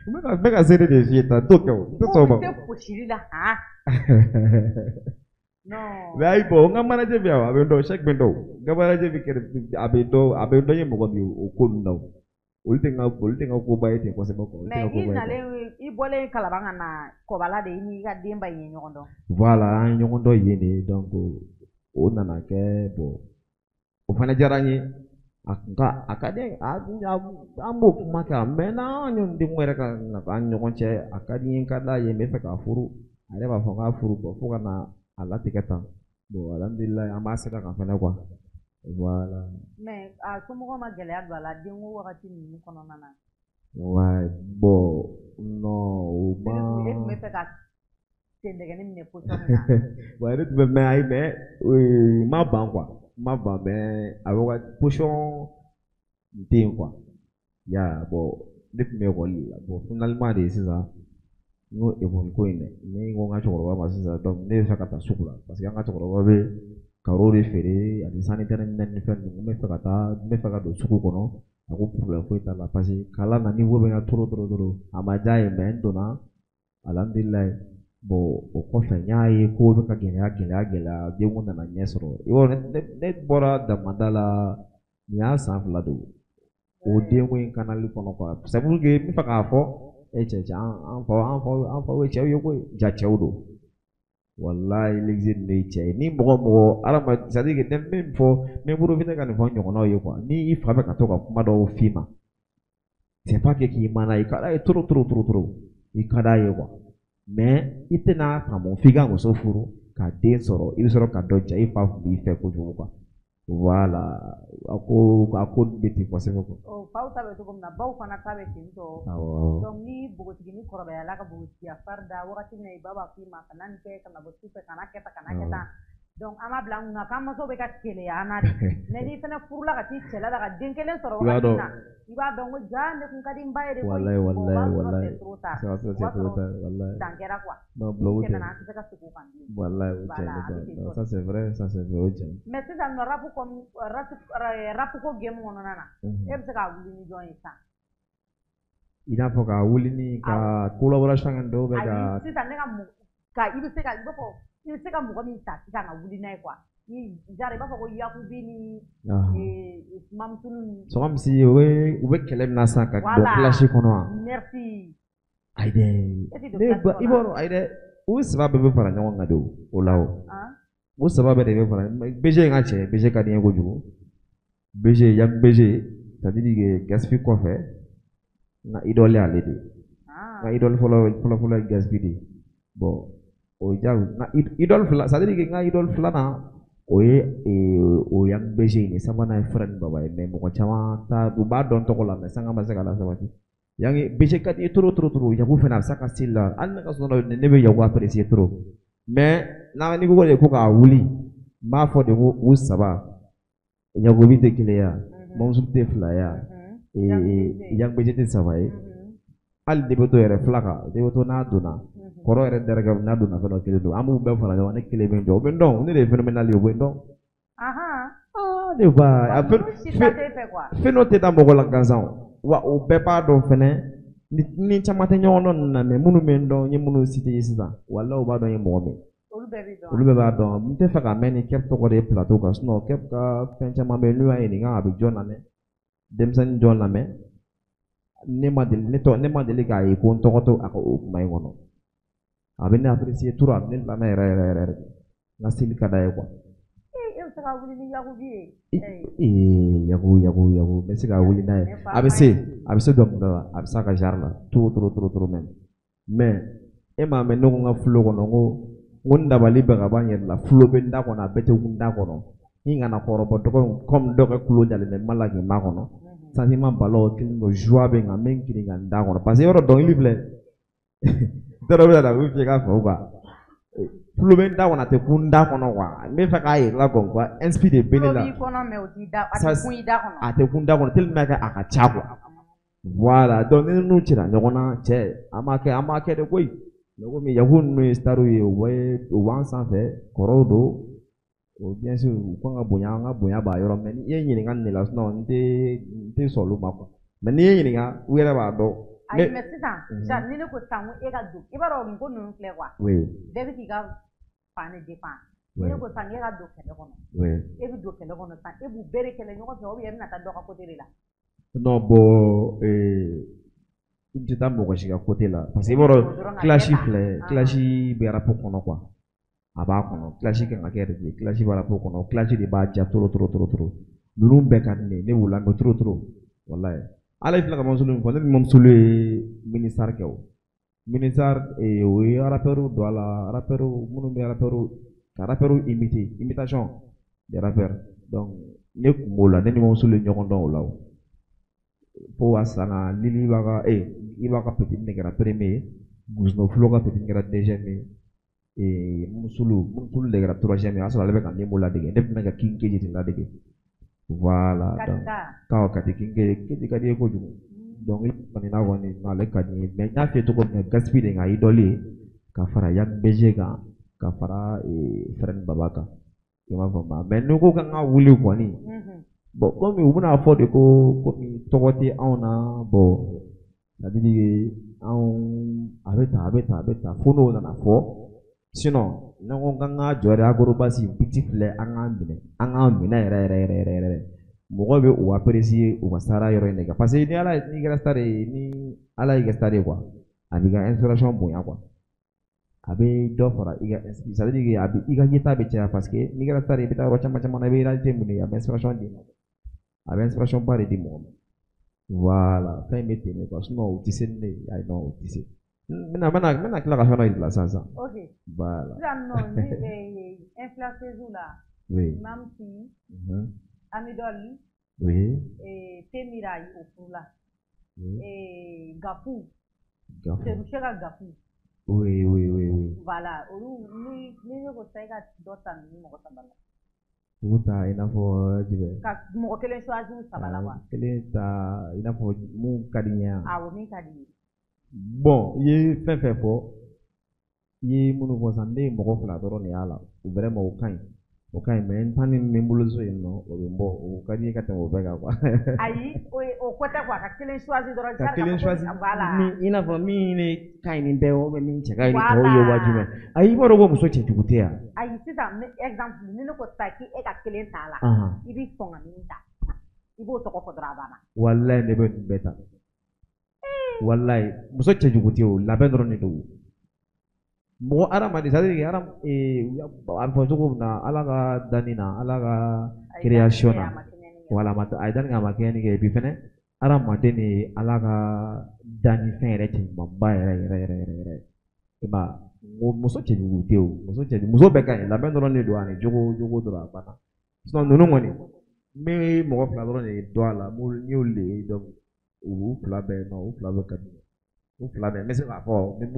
N bɛ ka seere de f'i ye tan, n t'o kɛ o, n tɛ sɔn o ma. Ko tɛ fosili la han? Non. Mais ayi, bon, n ka manager bɛ yan, a bɛ n dɔn, chaque bɛ n dɔn. N ka manager bɛ kɛrɛ, a bɛ n dɔn, a bɛ n dɔn, n ye mɔgɔ min ye o ko ninnu na o. Olu tɛ n ka koba ye ten kosɛbɛ quoi. Olu tɛ n Mais ka i koba ye quoi. nalen, i bɔlen Kalaban ka na Kɔbala de, i n'i ka denba in ye ɲɔgɔn dɔn? Voilà, an ye ɲɔgɔn dɔn yen de, donc o nana kɛ, bon, o fana diyara n ye. A kun ka, a ka di a, an b'o kuma kɛ, a mɛnna, an ye denw yɛrɛ ka na an ni ɲɔgɔn cɛ, a ka di n ye, n ka d'a ye, n bɛ fɛ k'a furu. A yɛrɛ b'a fɔ n k'a furu, bon, fo ka na a latigɛ tan. Bon, alhamdulilayi, an b'a sira kan fɛnɛ quoi. Voilà. Mais a somɔgɔw ma gɛlɛya don a la denko wagati ninnu kɔnɔna na? Ouais, bon, non, o ma. E tun bɛ fɛ ka sendɛgɛni minɛ position min na. Ouais, ne tun bɛ, mais ayi, mais n ma ban quoi. N ma ban, mais a wagati position tun tɛ yen quoi. Ya, bon, ne tun bɛ ekɔli de la. Bon, finalement de sisan, n ko ekɔli ko in dɛ, ne ko n ka cɛkɔrɔba ma sisan, donc ne bɛ fɛ ka taa sugu la, parce que an ka cɛkɔrɔba bɛ carreau de feere ani sanitaire minɛn ni fɛn ninnu. N bɛ fɛ ka taa, n bɛ fɛ ka don sugu kɔnɔ. A ko problème foyi t'a la, parce que kalan na niveau bɛ n na trop trop trop. A ma diya ye, mais n donna, alhamdulilayi. Bon, o kɔfɛ n y'a ye ko bɛ ka gɛlɛya gɛlɛya gɛlɛya, denko nana ɲɛ sɔrɔ. I b'a dɔn, ne bɔra damada la, nin y'a san 2 don o denko in kanali kɔnɔ quoi. C'est pour que n bɛ fɛ k'a fɔ e cɛ cɛ, an faw ye cɛw ye koyi, ja cɛw don, walayi, l'exil ninnu ye cɛ ye. Ni mɔgɔ mɔgɔ adama, c'est à dire que ne bɛ min fɔ, n bɛ profiter ka nin fɔ n ɲɔgɔnnaw ye quoi, ni i fa bɛ ka to ka kuma dɔw f'i ma, c'est pas que k'i mana, i ka d'a ye trop trop trop trop, i ka d'a ye quoi, mais i tɛna faamu f'i ka muso furu ka den sɔrɔ, i bɛ sɔrɔ ka dɔn ja i fa tun b'i fɛ kojugu quoi. Voilà, a ko bɛ ten kosɛbɛ quoi. O faw ta bɛ cogo min na, baw fana ta bɛ ten tɔ. Awɔ. Donc ni npogotiginin kɔrɔbayala ka npogotigiya fari da wagati min na, i ba b'a f'i ma kana nin kɛ, kana bɔ sufɛ, kana kɛ tan, kana kɛ tan. Donc an b'a bila an kunna k'an masaw bɛ ka keleya an na de, mais n'i fana furula ka t'i cɛla la ka den kelen sɔrɔ I b'a wagati min dɔn. na, i b'a dɔn ko ja ne kun ka di n ba ye de koyi. Walayi. Bon, o b'a Walayi. sɔrɔ Walayi. c'est trop tard. C'est O c'est b'a trop sɔrɔ tard, walayi. dan kɛra quoi. Non, Ni bulon tɛ. tɛmɛna, an tɛ se ka segin o kan bilen. Walayi, o Voilà, tiɲɛ a bɛ ne ten ba. tɔ. Ça c'est vrai, ça c'est vrai, o tiɲɛ. Mais sisan nɔ, rap comme rap, rap ko game kɔnɔna na, e bɛ se k'a wuli ni jɔn ye sisan? I n'a fɔ ka wuli ni ka collaboration kɛ dɔw bɛ Ayi, ka. sisan ne ka mɔgɔ ka, i bɛ se ka, i b'a fɔ i bɛ se ka mɔgɔ min ta sisan ka wuli n'a ye quoi, ni genre i b'a fɔ ko Yakubi ni Mamutulu ni. C'est comme si u bɛ kɛlɛ min na sisan ka don clash kɔnɔ wa? Merci. Ayi dɛ. E ti don Ne clash ba, i kɔnɔ? b'a dɔn, ayi dɛ, u saba bɛɛ bɛ fara ɲɔgɔn kan de o la o. Han? O saba bɛɛ de bɛ fara. BG n ka cɛ, BG ka di n ye kojugu. BG, Yang BG, c'est à dire que Gaspi kɔfɛ, n ka idole y'ale de ye. N ka idole fɔlɔ fɔlɔ fɔlɔ ye Gaspi de ye. Bon. O ye diyagoya. N ka idole fila, c'est à dire que n ka idole filanan o ye o Yang BG in ye, sabanan ye Frère Baba ye. Mais mɔgɔ caman t'a, u b'a dɔn tɔgɔ la, mais sanga ma se ka lasabati. Yang BG ka di ye trop trop trop. Yaku fana a bɛ se a ka style la, hali ne ka sɔrɔ ne bɛ Yaku apprécier trop. Mais n'a n'i ko de ko k'a wuli, n b'a fɔ de ko u saba, Yakubi tɛ kelen ya, Mamusu tɛ fila ya, Yang BG tɛ saba ye. Hali Debeto yɛrɛ fila kan, Debeto n'a donna kɔrɔ yɛrɛ dɛrɛkɛ n'a donna fɛn dɔ kelen don, an b'u bɛɛ fara ɲɔgɔn kan, ne kelen bɛ n jɔ, u bɛ n dɔn, ne de ye phénoménal ye, u bɛ n dɔn. Ne ba, a fɛn dɔ tɛ da mɔgɔ la gansan, wa o bɛɛ b'a dɔn fɛnɛ. Ni caman tɛ ɲɔgɔn dɔn ninnu na, mais minnu bɛ n dɔn, n ye minnu cité ye sisan, walahi u b'a dɔn n ye mɔgɔ min. Olu bɛɛ b'a dɔn. N tɛ fɛ ka mɛn ni Kep tɔgɔ de ye plateau kan, sinon Kep ka fɛn caman bɛ yen, n'u y'a ɲininka a bɛ jɔn lamɛn, denmisɛnnin jɔn lamɛn. Ne ma deli, ne tɔ, ne ma deli k'a ye ko n tɔgɔ to a ka o kuma in kɔnɔ. A bɛ ne apprécier trop, a bɛ ne lamɛn yɛrɛ yɛrɛ yɛrɛ. N ka style ka d'a ye quoi. E bɛ se ka wuli ni Yakubi ye? Ee, Yaku Yaku Yaku, n bɛ se ka wuli n'a ye. A bɛ se dɔnkilida la, a bɛ se a ka genre la trop trop trop trop même. Mais e m'a mɛn ne ko n ka flow kɔnɔ, n ko n dabali bɛ ka ban n yɛrɛ la, flow bɛ n da kɔnɔ, a bɛɛ tɛ kun da kɔnɔ. N kana kɔrɔbɔ dɔgɔ comme dɔ kɛ kulo jalen bɛ n ma la k'i ma kɔnɔ. Sentiment balaw kelen don, joie bɛ n kan, n bɛ n kirin ka n da kɔnɔ. Parce que yɔrɔ dɔnkili filɛ, dɔ bɛ na u bɛ f'i k'a fɔ quoi. Flow bɛ n da kɔnɔ, a tɛ kun n da kɔnɔ quoi. N bɛ fɛ k'a yir'i la quoi, quoi inspire de bɛ ne la. Flow b'i kɔnɔ, mais o t'i da, a tɛ kun i da kɔnɔ. A tɛ kun da kɔnɔ tellement que a ka ca quoi. Voilà, donc ni ninnu cira ɲɔgɔn na, cɛ, an b'a kɛ, an b'a kɛ de koyi. Mais komi Yaku ninnu ye star ye, u bɛ u b'an sanfɛ, kɔrɔw don. O bien sûr u kan ka bonya, an ka bonya b'a yɔrɔ, mais ni i ye ɲininka nin de la, sinon n tɛ sɔn olu ma quoi. Mais n'i ye ɲininka, u yɛrɛ b'a dɔn. Ayi, mais sisan, ni ne ko sisan ko e ka don, i b'a dɔn nin ko ninnu filɛ quoi. Bɛɛ bɛ k'i ka fan de défend. Ni ne ko sisan k'e ka don kɛlɛ kɔnɔ, e bɛ don kɛlɛ kɔnɔ sisan, e b'u bɛɛ de kɛlɛ ɲɔgɔn fɛ, ou bien e bɛna taa dɔ ka côté de la? Non, bon, n tɛ taa mɔgɔ si ka côté la, parce que i b'a dɔn clash filɛ, clash bɛ rap kɔnɔ quoi. A b'a kɔnɔ, clash kan ka kɛ yɛrɛ de, clash b'a rap kɔnɔ, clash de b'a ja trop trop trop trop. Ninnu bɛɛ ka di ne ye, ne b'u lamɛn trop trop, walahi. Ala ye filɛ ka Mamusulu min fɔ, ne ni Mamusulu ye Minisar kɛ o. Minisar, o ye rappeur don a la, rappeur minnu bɛ rappeur ka rappeur imiter, imitation des rappeurs. Donc ne kun b'o la, ne ni Mamusulu ye ɲɔgɔn dɔn o la o. Fo a san Lili b'a ka i b'a ka petit de kɛra premier ye, Guzno Flo ka petit kɛra deuxième ye, Musulu de kɛra troisième ye. O y'a sɔrɔ ale bɛ ka min ladege, ne tun bɛ ka King Keji de ladege. Voilà, donc k'aw Kati King Keji ka di ye kojugu. Donc i kɔni n'a kɔni ale ka di n ye, mais n y'a f'i ye cogo min na, Gaspi de ka idole ye, ka fara Yang BG kan, ka fara Frère Baba kan. I m'a faamu? Mais n'i ko k'an ka wuli kɔni, bon, komi u bɛna fɔ de ko komi tɔgɔ tɛ anw na, bon, c'est à dire anw a bɛ tan, a bɛ tan, a bɛ tan, fo n'o nana fɔ. Sinon ne ko k'an ka jɔ de, Akorobass biti filɛ, an k'a minɛ, an k'a minɛ yɛrɛ yɛrɛ yɛrɛ yɛrɛ yɛrɛ. Mɔgɔ bɛ u apprécier u ka star yɔrɔ in de kan, parce que ni Ala n'i kɛra star ye, ni Ala y'i kɛ star ye quoi, a b'i ka inspiration bonya quoi. A bɛ dɔ fara i ka, c'est à dire que a bɛ i ka yeta bɛ caya, parce que n'i kɛra star ye, i bɛ taa yɔrɔ caman caman na, i bɛ réalité minnu ye, a bɛ inspiration d'i ma, a bɛ inspiration ba de di mɔgɔ ma. Voilà, fɛn in bɛ ten de quoi, sinon u tɛ se ni ne ye, ayi non, u tɛ se. N bɛna tila ka fɛn dɔ yir'i la sisan sisan. Ok. Voilà. Sisan nɔ, ni influenceuse la. Mamsi, Amidol, Temira o furula. Gafu. Gafu. Seruse ka Gafu. Oui oui oui oui. Voilà, olu ni ne ko sisan e ka dɔ ta ninnu mɔgɔ saba la. Olu ta i n'a fɔ jumɛn? Ka mɔgɔ kelen choisir u saba la quoi. Kelen ta i n'a fɔ mun ka di n ye wa? Awɔ, min ka di i ye. Bon, i ye fɛn fɛn fɔ, i ye minnu fɔ sisan, ne ye mɔgɔ fila dɔrɔn de y'a la. O vraiment o ka ɲi. O ka ɲi, mais n ta ni min bɛ n bolo so yen nɔ, o bɛ n bɔ, o ka di n ye ka tɛmɛ o bɛɛ kan quoi. Ayi, o ye o ko tɛ quoi, ka kelen choisir dɔrɔn. Ka kelen choisir. Voilà. Min i n'a fɔ min ne ka ɲi ni bɛɛ ye, ou bien min cɛ ka ɲi ni tɔw ye, wa jumɛn? Ayi, i b'a dɔn ko muso cɛjugu tɛ yan. Ayi, sisan exemple, ni ne ko sisan k'e ka kelen ta a la, i b'i sɔn ka min ta, i b'o tɔgɔ fɔ dɔrɔn, a banna. Walayi, ne bɛ nin bɛɛ ta. Walayi, muso cɛjugu tɛ o, labɛn dɔrɔn de don. Mɔgɔ hadamaden, c'est à dire que a bɛ fɔ cogo min na, Ala ka danni na, Ala ka création na, wala a ye danni kɛ, a ma kɛɲɛni kɛ. Et puis fɛnɛ, hadamaden de ye Ala ka dannifɛn yɛrɛ cɛɲumanba yɛrɛ yɛrɛ yɛrɛ yɛrɛ yɛrɛ. I m'a ye? Muso cɛjugu tɛ o, muso cɛjugu, muso bɛɛ ka ɲi, labɛn dɔrɔn de don ani jogo dɔrɔn a banna. Sinon ninnu kɔni, n bɛ mɔgɔ fila dɔrɔn de dɔn a la, n y'olu de ye, donc u fila bɛɛ, non, u fila bɛɛ ka di. U fila bɛɛ, n bɛ se k'a fɔ, n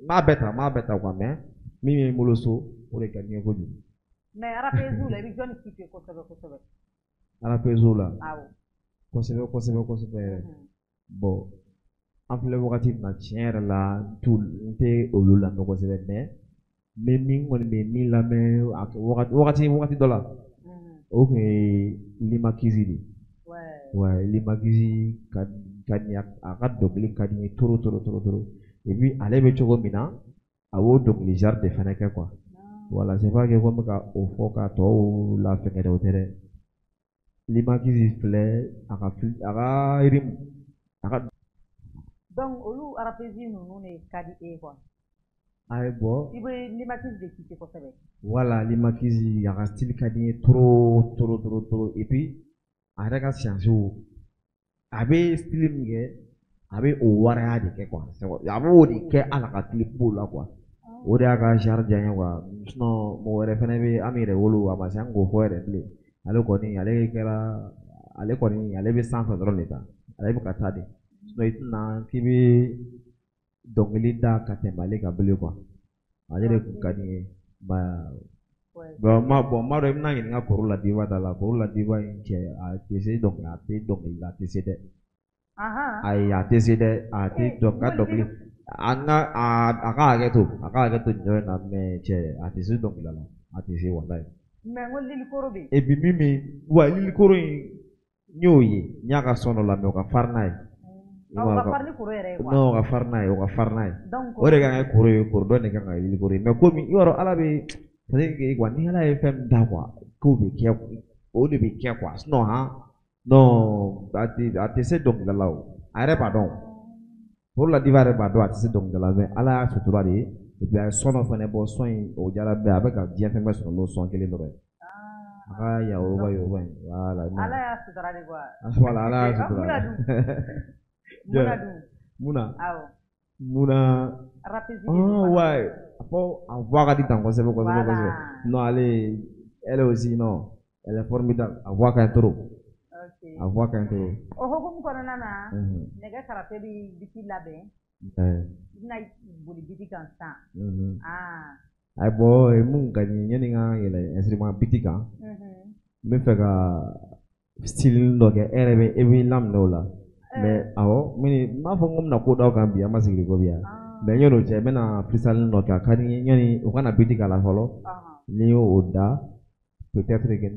b'a bɛɛ ta, n b'a bɛɛ ta quoi, mais min bɛ n bolo so, o de ka di n ye kojugu. Mais rappeuse la, i bɛ jɔnni kiffer kosɛbɛ kosɛbɛ? Rappeuse la? Awɔ. Kosɛbɛ kosɛbɛ kosɛbɛ. Bon, an filɛ wagati min na, tiɲɛ yɛrɛ la, n tɛ olu lamɛn kosɛbɛ, mais n bɛ min kɔni bɛ min lamɛn a wagati dɔ la, o tun ye Limakizi de ye. Ouais, Limakizi ka di, a ka dɔnkili ka di n ye trop trop trop trop. Et puis ale bɛ cogo min na, a b'o dɔnkili genre de fana kɛ quoi. Voilà, c'est pas que ko n bɛ ka o fɔ ka tɔw la fɛngɛ dɛ, o tɛ dɛ. Limakizi filɛ, a ka rythme, a ka. Donc olu rappeuse ninnu de ka di e ye quoi. Ayi, bon. I bɛ Limakizi de kiffer kosɛbɛ. Voilà, Limakizi, a ka style ka di n ye trop trop trop trop. Et puis a yɛrɛ ka science, a bɛ style min kɛ, a bɛ o waraya de kɛ quoi. A b'o de kɛ hali a ka clip la quoi. O de y'a ka genre diya n ye quoi. Sinon mɔgɔ wɛrɛ fɛnɛ bɛ an bɛ yɛrɛ wolo, a ma se an k'o fɔ yɛrɛ bilen. Ale kɔni, ale kɛra, ale kɔni, ale bɛ sanfɛ dɔrɔn de ta, ale bɛ ka taa de. Sinon i tɛna k'i bɛ dɔnkili da ka tɛmɛ ale kan bilen quoi. Ale de kun ka di n ye. Bon, ma dɔn i bɛna ɲininka Koro la Diba ta la. Koro la Diba in cɛ, a tɛ se dɔnkili, a tɛ dɔnkili la, a tɛ se dɛ. Ayi, a tɛ se dɛ, a tɛ dɔn ka dɔnkili. A ka hakɛ to, a ka hakɛ to nin yɔrɔ in na, mais cɛ, a tɛ se dɔnkili la, a tɛ se walayi. Mais n ko Lili Koro bɛ yen. Et puis min bɛ, wa Lili Koro in, n y'o ye, n y'a ka son dɔ lamɛn, o ka farin n'a ye. O ka farin ni Koro yɛrɛ ye quoi. Non, o ka farin n'a ye, o ka farin n'a ye. O de kan ka kɛ Koro ye, Koro dɔ de kan ka kɛ Lili Koro ye. Mais komi i b'a dɔn Ala bɛ, c'est à dire que quoi, ni Ala ye fɛn min da quoi, k'o bɛ kɛ, o de bɛ kɛ quoi. Sinon han, non, a tɛ se dɔnkilida la o. A yɛrɛ b'a dɔn. Koro la Diba yɛrɛ b'a dɔn a tɛ se dɔnkilida la, mais Ala y'a sutura de ye. Et puis a ye son dɔ fana bɔ, son in o diyara bɛɛ, a bɛ ka diɲɛ fɛn bɛɛ sɔrɔ n'o son kelen dɔrɔn ye. A ka yawoba yoba in, voilà. Ala y'a sutura de quoi. Voilà, Ala y'a sutura. Muna dun? Muna dun? Muna? Awɔ. Muna. Rappeuse. Ah ouais. A fɔ a voix ka di tan kosɛbɛ kosɛbɛ kosɛbɛ. Non, ale, elle aussi, non, elle est formidable. A voix ka ɲi trop. A voix ka ɲi trop. O hukumu kɔnɔna na, nɛgɛ karafe bɛ biti labɛn. I bɛna boli biti kan sisan. Ayi, bon, mun ka di yanni n ka yɛlɛ instrument biti kan, n bɛ fɛ ka style dɔ kɛ, e yɛrɛ bɛ, e b'i laminɛ o la. Mais awɔ, n b'a fɔ ko n bɛna ko d'aw kan bi, an ma sigi ko bi yan. Mais yanni o cɛ, n bɛna freestyle dɔ kɛ, a ka di n ye yanni o kana biti k'a la fɔlɔ. N'i y'o da, peut-être que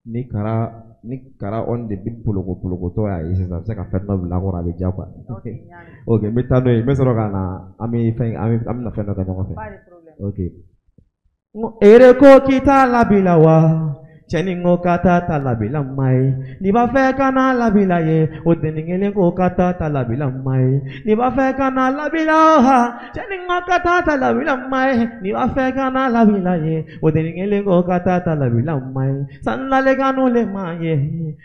ni kara on de bit poloko polokotɔ y'a ye sisan, a bɛ se ka fɛn dɔ bila a kɔrɔ, a bɛ diya quoi. Ok, n bɛ taa n'o ye, n bɛ sɔrɔ ka na, an bɛ fɛn, an bɛna fɛn dɔ kɛ ɲɔgɔn fɛ. Ok. N ko ere ko k'i t'a labila wa? Cɛnin ko ka taa ta labila ma ye, n'i b'a fɛ ka na labila ye, o dennin kelen ko ka taa ta labila ma ye, n'i b'a fɛ ka na labila ha, cɛnin ko ka taa ta labila ma ye, n'i b'a fɛ ka na labila ye, o dennin kelen ko ka taa ta labila ma ye, sanu dalen kanu le ma ye,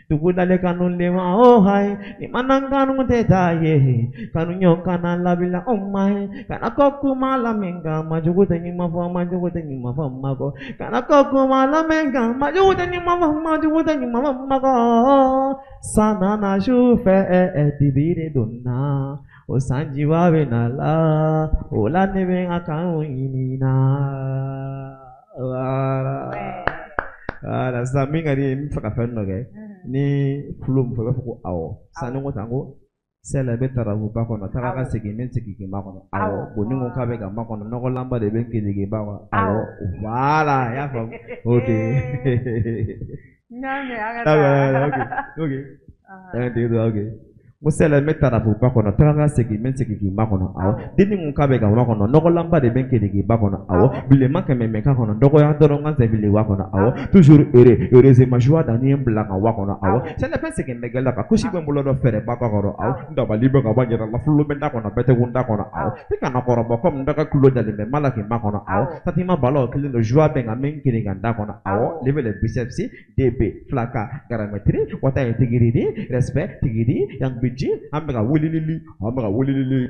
dugu dalen kanu le ma o ha ye, ni mana kanu tɛ taa ye, kanu ɲɔ kana labila o ma ye, kana kɔ kuma lamɛn kan, majugu tɛ ɲuman fɔ, majugu tɛ ɲuman fɔ ma kɔ, kana kɔ kuma lamɛn kan, majugu tɛ ɲuman fɔ, majugu tɛ ɲuman fɔ ma kɔ. San nana su fɛ, dibi de donna, o sanjiba bɛ na la, o la ne bɛ n ka kanu ɲini na. Voilà. Voilà, sisan min ka di ye, n bɛ fɛ ka fɛn dɔ kɛ. Ni tulo min fɔ, i b'a fɔ ko awɔ. Sisan ni n ko tan ko sɛlɛ bɛ tarabu ba kɔnɔ, taga ka segin, n bɛ segin k'i makɔnɔ. Awɔ, bon ni n ko k'a bɛ ka makɔnɔ, nɔgɔlanba de bɛ n kelen k'i ba kɔnɔ. Awɔ, voilà, i y'a faamu. Ok. N y'a mɛn, an ka taa. Ok, ok. Ok. Ko sɛlɛ bɛ tarabu ba kɔnɔ, taga ka segin, n bɛ segin k'i makɔnɔ. Awɔ, denni ko k'a bɛ ka makɔnɔ, nɔgɔlanba de bɛ n kelen k'i ba kɔnɔ. Awɔ, bilenman kɛmɛ mɛ k'a kɔnɔ, dɔgɔya dɔrɔn ka sɛbili wa kɔnɔ. Awɔ, toujours heureux, heureusement joie danni ye n bila ka wa kɔnɔ. Awɔ, sɛlɛ bɛ segin bɛ gɛlɛya kan, kusi bɛ n bolo dɔ fɛɛrɛ ba kɔrɔ. Awɔ, n dabali bɛ ka ban yɛrɛ la, fulo bɛ n da kɔnɔ, bɛɛ tɛ kun da kɔnɔ. Awɔ, i kana kɔrɔbɔ komi n da ka kulo jalen bɛ, ma la k'i makɔnɔ. Awɔ, Fatima balaw kelen don, joie bɛ n kan, n bɛ n kelen ka n da kɔnɔ. Awɔ, lever les biceps, DB, flaka, garamétrie, wata ye tigiridi, respect, tigidi, yang biji, an bɛ ka wulilili, an bɛ ka wulilili.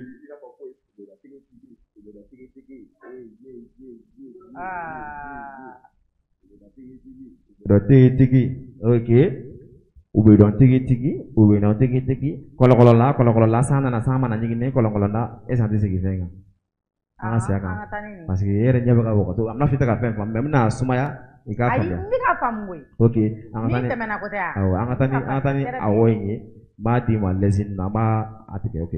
dɔn tigitigi. Ok, u bɛ dɔn tigitigi, u bɛ dɔn tigitigi. Kɔlɔkɔlɔla kɔlɔkɔlɔla, san nana san mana ɲigin ne kɔlɔnkɔlɔnda e san tɛ segin fɛn kan. An ka segin a kan parce que e yɛrɛ ɲɛ bɛ ka wɔgɔtɔ. A bɛna fɔ i tɛ ka fɛn faamu, mais n bɛna sumaya i k'a faamuya. Ayi, n bɛ k'a faamu koyi. Ok, an ka taa ni tɛmɛna ko tɛ wa? Awɔ, an ka taa ni awɔ in ye. N b'a d'i ma lɛsini na, an b'a a tigɛ. Ok,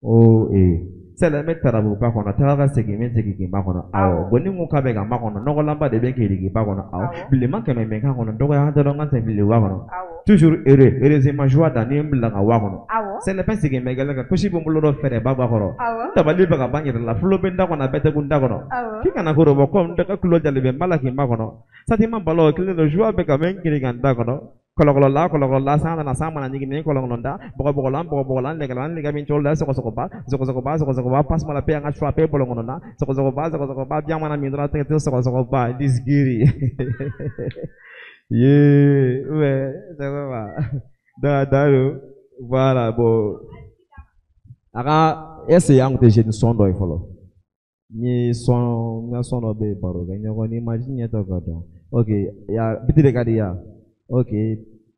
o ee sɛlɛ n bɛ tarabuba kɔnɔ, taga ka segin n bɛ segin k'i makɔnɔ. Awɔ, bon ni n ko k'a bɛ ka makɔnɔ, nɔgɔlanba de bɛ k'i ba kɔnɔ. Awɔ, bilenman 100 bɛ k'a kɔnɔ, dɔgɔya dɔrɔn ka tɛ fili wa kɔnɔ. Toujours heureux, heureusement joie dan ni n bila ka wa kɔnɔ. Sɛnɛfɛn segin bɛ gɛlɛn kan, kusi bɛ n bolo dɔ fɛrɛ ba ba kɔrɔ. Dabali bɛ ka ban yɛrɛ la, fulo bɛ n da kɔnɔ, a bɛɛ tɛ kun da kɔnɔ. K'i kana ko dɔ bɔ komi dɔ ka kulo jalen bɛ n ba la k'i makɔnɔ. Sentiment balo kelen don, joie bɛ ka mɛn n kiri ka n da kɔnɔ. Kɔlɔkɔlɔla kɔlɔkɔlɔla, san nana san mana ɲigin ni kɔlɔnkɔlɔnda bɔgɔbɔgɔlan bɔgɔbɔgɔlan lɛgɛlan lɛgɛ min cogo la, sɔgɔsɔgɔba sɔgɔsɔgɔba sɔgɔsɔgɔba passe-moi la paix, an ka frappe bɔlɔn kɔnɔ na, sɔgɔsɔgɔba sɔgɔsɔgɔba biyan mana min dɔrɔn tɛgɛ tɛ sɔgɔsɔgɔba disgiri ye. Ouais, ça va da da do. Voilà, bon, a ka est ce que an tun tɛ jeune son dɔ ye fɔlɔ? N ye son, n ka son dɔ bɛ yen, baro kɛ ɲɔgɔn ni ma ɲɛ tɔ ka dɔn. Ok, ya beat de ka di ya. Ok,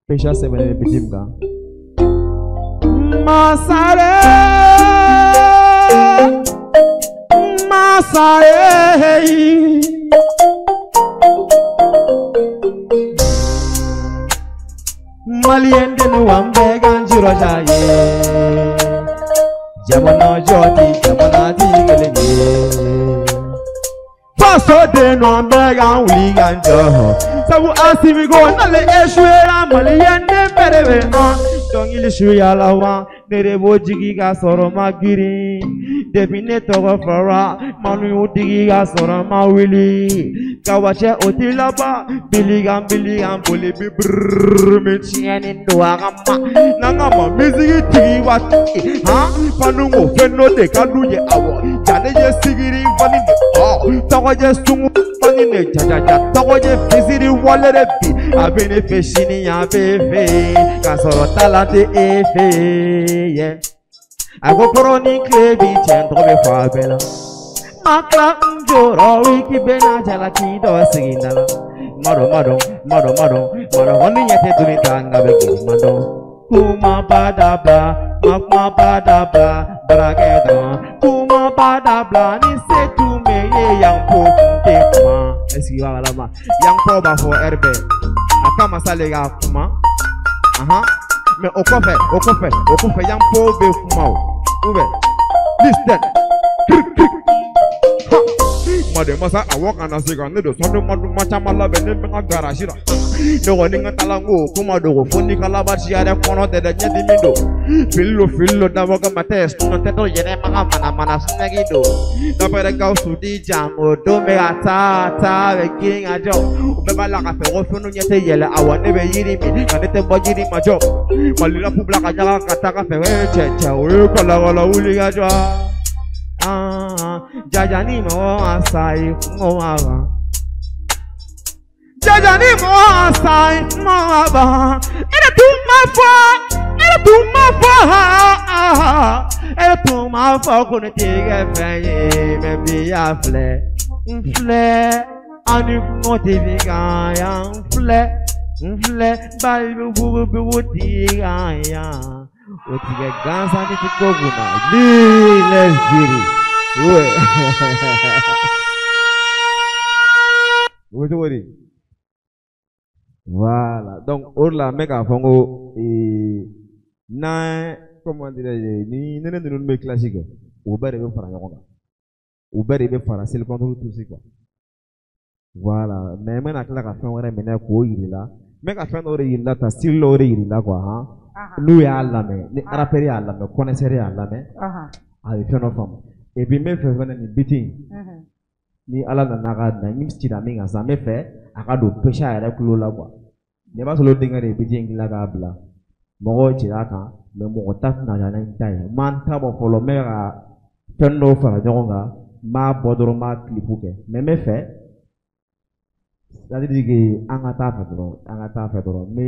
Pesha sɛbɛnnen bɛ beat min kan. Masare, Masare, Maliyɛn denw, an bɛɛ k'an jiraja ye. Jamana jɔ ti jamana ti kelen ye. Fasoden an bɛɛ k'an wuli k'an jɔ. Sabu Asimi ko n'ale échouera, maliyɛn den bɛɛ de bɛ an dɔnkili suya la wa. Ne de b'o jigi ka sɔrɔ ma girin. Depuis ne tɔgɔ fɔra, manu y'u digi ka sɔrɔ ma wuli. Kawacɛ o ti laban, bilikan bilikan boli bi brrrr mi tiɲɛni don a ka ma. N'an ka ma musique tigi waati han fanu ko fɛn dɔ de ka d'u ye. Awɔ, jale ye sigiri fani de ɔ tɔgɔ ye sungu fani de jajaja tɔgɔ ye fisiri wale de bi a bɛ ne fɛ sini a bɛ fɛ k'a sɔrɔ talan tɛ e fɛ yɛ. A ko kɔrɔ ni tile bi cɛ tɔgɔ bɛ fɔ a bɛɛ la. Ma tila n jɔyɔrɔ wiki bɛ na jalaki dɔ sigi da la. Madɔn madɔn madɔn madɔn madɔn kɔni ɲɛ tɛ doni ta nka bɛ kiri madɔn. Kuma ba dabila, ma kuma ba dabila, baarakɛ dɔrɔn. Kuma ba dabila, ni se tun bɛ ye yan ko kun tɛ kuma. Est ce que i b'a kalama? Yan kɔ b'a fɔ ɛri bɛɛ. A kama sa le ka kuma. Ahan. Mais o kɔfɛ, yan ko bɛ kuma o. Ou bien, listen. Kiri kiri. Ha. Manden masa awɔ kana se ka ne don sanu ma duma caman labɛn ne bɛ n ka garage la. Ne kɔni ka talan ko kuma dogo fo n'i ka laban siya dɛ kɔnɔ tɛ dɛ ɲɛdimi don. Fili lo fili lo dabɔ kama tɛ sunɔ tɛ dɔ yɛrɛ ma ka mana mana sunɛgi don. Dɔbɛrɛ Gawusu di jango don bɛ ka taa taa bɛ girin ka jɔ. U bɛɛ b'a la k'a fɛ ko fɛnw ɲɛ tɛ yɛlɛ awɔ ne bɛ yiri min nka ne tɛ bɔ yiri ma jɔ. Mali la bila ka ɲaga ka taga fɛ ee cɛ cɛ o ye kɔlɔkɔlɔ wuli ka jɔ. Ah, jaja ni mɔgɔ ma sa i kungo ma ban. Jaja ni mɔgɔ ma sa i kungo ma ban. E de tun ma fɔ, e de tun ma fɔ, e de tun ma fɔ ko ne tɛ kɛ fɛn ye, mais bi y'a filɛ, n filɛ, an ni kungo tɛ bi kan yan, n filɛ, n filɛ, bali bɛ bugu bugu ti kan yan. O ti kɛ gansan ni ti ko kunna. Let's get it. Ouais. O bɛ cogo di? Voilà. Donc o de la n bɛ k'a fɔ n ko n'an comment dirais-je ni ne ninnu bɛ classe kɛ, o bɛɛ de bɛ fara ɲɔgɔn kan. O bɛɛ de bɛ fara Seli contre tous quoi. Voilà. Mais n bɛna tila ka fɛn wɛrɛ minɛ k'o yir'i la. N bɛ ka fɛn dɔw de yir'i la tan, style dɔw de yir'i la quoi han. N'u y'a lamɛn, ni rappeur y'a lamɛn, connaisseur y'a lamɛn, a bɛ fɛn dɔ faamu. Et puis n bɛ fɛ fɛnɛ nin beat in, ni Ala nana ka na n cira min kan sisan, n bɛ fɛ a ka don Pesha yɛrɛ tulo la quoi. Nin b'a sɔrɔ o denkɛ de ye beat in dilan k'a bila. Mɔgɔw cira a kan, mais mɔgɔ ta tɛna na ni ta ye. N m'an ta bɔ fɔlɔ, n bɛ ka fɛn dɔw fara ɲɔgɔn kan, n b'a bɔ dɔrɔn n b'a clip kɛ. Mais n bɛ fɛ, c'est-à-dire que an ka taa fɛ dɔrɔn, an ka taa fɛ dɔrɔn. N bɛ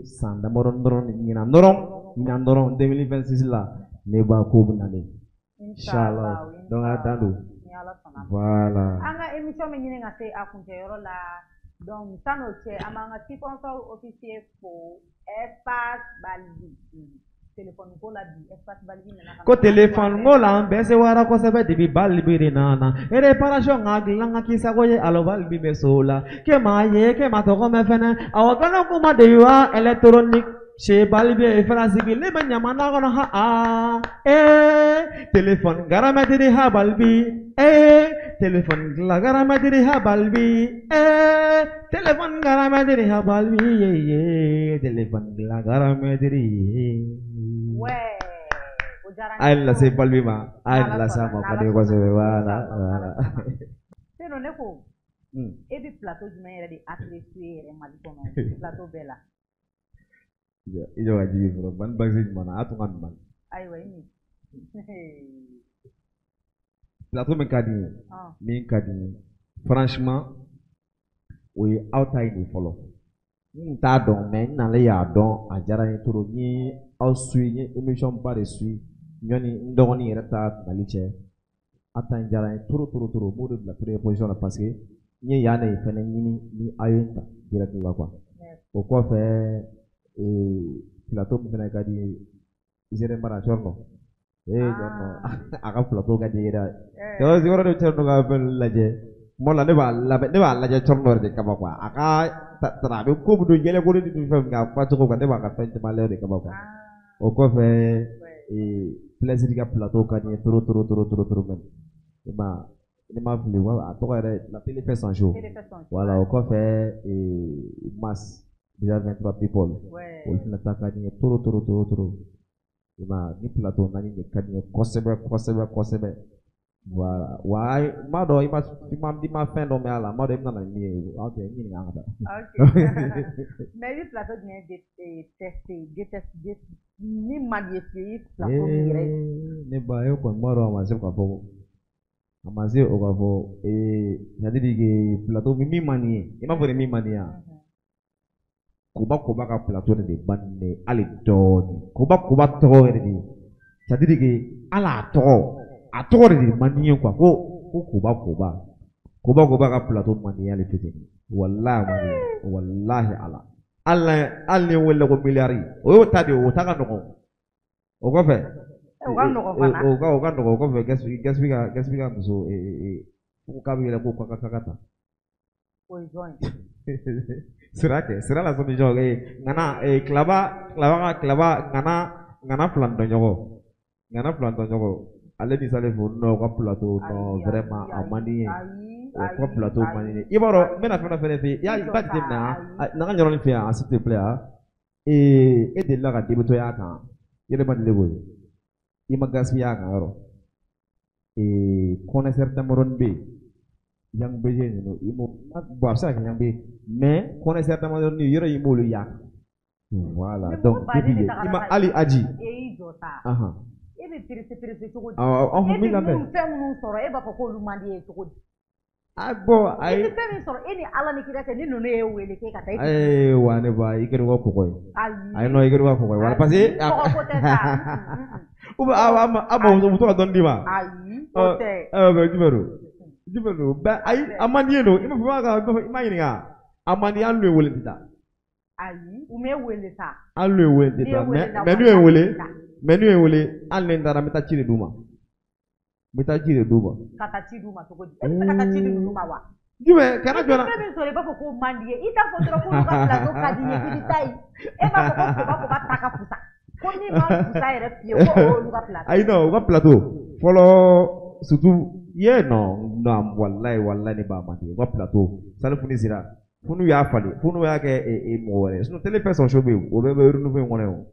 san damadɔ dɔrɔn ɲinan dɔrɔn, ɲinan dɔrɔn 2026 la, ne ba ko bɛ nalen. Inchallah. Donc a dan don. Ni Ala sɔnna. Voilà. An ka émission bɛ ɲini ka se a kuncɛyɔrɔ la. Donc san'o cɛ, an b'an ka sponsor officiel fo, Espace Balbi. Téléphone ko la bi, Espace Balbi nana ka Ko téléphone ko la, an bɛɛ se wara kosɛbɛ depuis Balbi de nana. Réparation ka dilan ka k'i sago ye, alo Balbi bɛ so la. K'e m'a ye, k'e ma tɔgɔ mɛn fɛnɛ. Awɔ, kɔnɔ kuma de wa électronique. Chez Balbi fana sigilen bɛ ɲamana kɔnɔ ha a. Eh, téléphone garamɛtiri ha Balbi. Eh, téléphone dilan garamɛtiri ha Balbi. Eh, téléphone garamɛtiri ha Balbi. Ye ye, téléphone dilan garamɛtiri ye. Ouais, o diyara n A ye ye. lase Balbi ma, a ye N'Ala lase a sɔnna, ma n'Ala ka di sɔnna, kosɛbɛ, voilà, inchallah, voilà. n'Ala sɔnna. Seno, ne ko e bɛ plateau jumɛn yɛrɛ de apprécier yɛrɛ Mali kɔnɔ, plateau bɛɛ la? I jɔ ka jigin fɔlɔ, bani bagisi ɲuman na, a tun ka ɲuman. Ayiwa, i ni. Plateau min ka di n ye, min ka di n ye franchement, o ye aw ta ye de fɔlɔ. N kun t'a dɔn, mais n nalen y'a dɔn, a diyara n ye trop. N ye aw suit, n ye émission ba de suit ɲɔni n dɔgɔnin yɛrɛ ta nali cɛ. Aw ta in diyara n ye trop trop trop. N b'o de bila première position na parce que n ye yan de fɛnɛ ɲini ni aw ye n ta direct la quoi. Merci. O kɔfɛ, plateau min fɛnɛ ka di n ye, Izere Mara Cɔrɔnɔ. Ee, Cɔrɔnɔ, a ka plateau ka di n ye dɛ. Yɔrɔ de Cɔrɔnɔ ka fɛn ninnu lajɛ. Kuma dɔ la ne b'a labɛn, ne b'a lajɛ Cɔrɔnɔ yɛrɛ de kama quoi. A ka tara a bɛ ko min don yɛlɛko ni fɛn min kɛ, a kuma cogo kan, ne b'a ka fɛn caman lajɛ o de kama quoi. O kɔfɛ, Plaisir ka plateau ka di n ye trop trop trop trop trop même. I ma ne ma fili wa, a tɔgɔ yɛrɛ, La Télé fait son show. Télé fait son show. Voilà, o kɔfɛ, Mas déjà 23 people. Olu fana ta ka di n ye trop trop trop trop. I ma ni plateau naani de ka di n ye kosɛbɛ kosɛbɛ kosɛbɛ. Voilà. Wa n m'a dɔn i ma fɛn dɔ mɛn a la, n m'a dɔn i bɛna na ni min ye. Ok, n ɲininka an ka taa. Ok. Mais i bɛ plateau jumɛn détester, déteste, min man di ye fiyewu, i plateau min yɛrɛ ye? Ne ba, e kɔni b'a dɔn a ma se ka fɔ, a ma se o ka fɔ, c'est à dire que plateau min man di ye, i m'a fɔ de min man di ye wa? Koba Koba ka plateau de man di ne ye hali dɔɔni. Koba Koba tɔgɔ yɛrɛ de, c'est à dire que hali a tɔgɔ de man di n ye quoi. Ko Koba Koba Koba Koba ka plateau man di n ye hali fitinin. Walahi a man di n ye, walahi ala. Hali ni n wele ko miliyari, o y'o ta de ye, o ta ka nɔgɔn. O kɔfɛ, O ka nɔgɔn fana. O ka nɔgɔn. O kɔfɛ, Gaspi ka muso ko k'a bɛ yɛlɛ ko ka ka ta. O ye jɔn ye? Sira kɛ sira la sɔmi jɔ ŋana kilaba kilaba ka kilaba ŋana ŋana filantɔɲɔgɔn, ŋana filantɔɲɔgɔn, ale ni Salifu non, ka plateau non, vraiment a man di n ye. O ka plateau man di n ye. I b'a dɔn, n bɛna fɛn dɔ fɛnɛ f'i ye, i b'a jateminɛ na ka ɲɔrɔnin fɛ yan, s'il te plaît. E delila ka débutɔ y'a kan, yɛrɛ ma deli k'o ye, i ma gaspiller a kan yɔrɔ. Connaisseur damadɔni bɛ yen, Yang BG ninnu, i m'o bon, a bɛ se ka kɛ Yang BG, mais connaisseur damadɔni yɔrɔ i m'olu y'a kan. Voilà, donc depuis i ma hali Aji. E y'i jɔ sa. E bɛ perese perese cogo di? Awɔ, E min bɛ lamɛn. minnu fɛn minnu sɔrɔ, e b'a fɔ k'olu man di e ye cogo di? Ah bon, I ayi. tɛ fɛn min sɔrɔ, e ni Ala ni kira cɛ, ni ninnu y'e wele k'e ka taa, e tɛ Ayi wa, ne ba, i kɛra u ka kɔgɔ ye. Ayi. Ayi non, i kɛra u ka kɔgɔ ye. Voilà, parce que Kɔgɔ ko tɛ sa. ou bien a ma u to ka dɔɔni d'i ma. Ayi, o tɛ. Ɔ jumɛn don? Jumɛn don? Bɛɛ ayi, a man di ye don. I m'a fɔ i m'a ɲininka. A man di, hali n'u ye wele tɛ taa. Ayi, u m'e wele sa. Hali n'u ye wele tɛ taa. Mais n'u ye wele, mais n'u ye wele, hali ni n taara, n bɛ taa ci de d'u ma. N bɛ taa ci de d'u ma. Ka taa ci d'u ma cogo di? E bɛ se ka taa ci di ninnu ma wa? Jumɛn kana I tɛ joona. fɛn min sɔrɔ, i b'a fɔ k'o man di ye. I t'a fɔ dɔrɔn k'olu ka plateau ka di ye k'i bɛ taa yen. E b'a fɔ ko Koba Koba ta ka fusa. Ko min ma fusa yɛrɛ fiyewu, ko o y'olu ka plateau. Ayi non, u ka plateau fɔlɔ surtout ye non non, walayi walayi, ne b'a man di u ka plateau. Salifu ni Sira, fo n'u y'a falen, fo n'u y'a kɛ mɔgɔ wɛrɛ, sinon Télé fait son show bɛ yen, o bɛɛ bɛ renouveau in kɔnɔ yen o.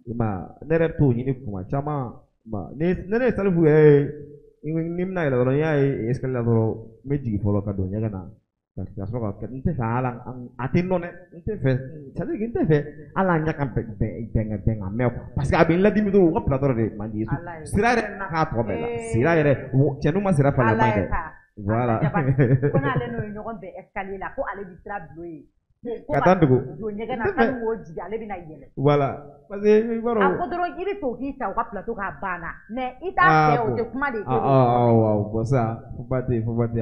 I ma ye, ne yɛrɛ t'o ɲini kuma caman. I ma ni ne ye Salifu yɛrɛ ye, ni n bɛna yɛlɛ dɔrɔn, n y'a ye escalier la dɔrɔn, n bɛ jigin fɔlɔ ka don ɲɛgɛn na ka sɔrɔ ka n tɛ fɛ hali a tɛ n dɔn dɛ, n tɛ fɛ, c'est à dire que n tɛ fɛ hali an ɲɛ ka bɛn bɛn bɛn ka mɛn quoi, parce que a bɛ n ladimi dɔrɔn. U ka plateau de man di ye. Sira yɛrɛ n'a k'a tɔ bɛɛ la, Sira yɛrɛ, cɛ n'u ma Sira falen, a man ɲi dɛ. Voilà. Ko n'ale n'o ye ɲɔgɔn bɛn escalier la, ko ale bɛ sira bulon ye. Ka taa dugu. Don ɲɛgɛn na k'ale k'o jigin ale bɛna yɛlɛ. Voilà parce que i b'a dɔn. A ko dɔrɔn i bɛ fɛ o k'i ta u ka plateau k'a banna mais i t'a fɛ o tɛ kuma de. Awɔ bon ça faut pas te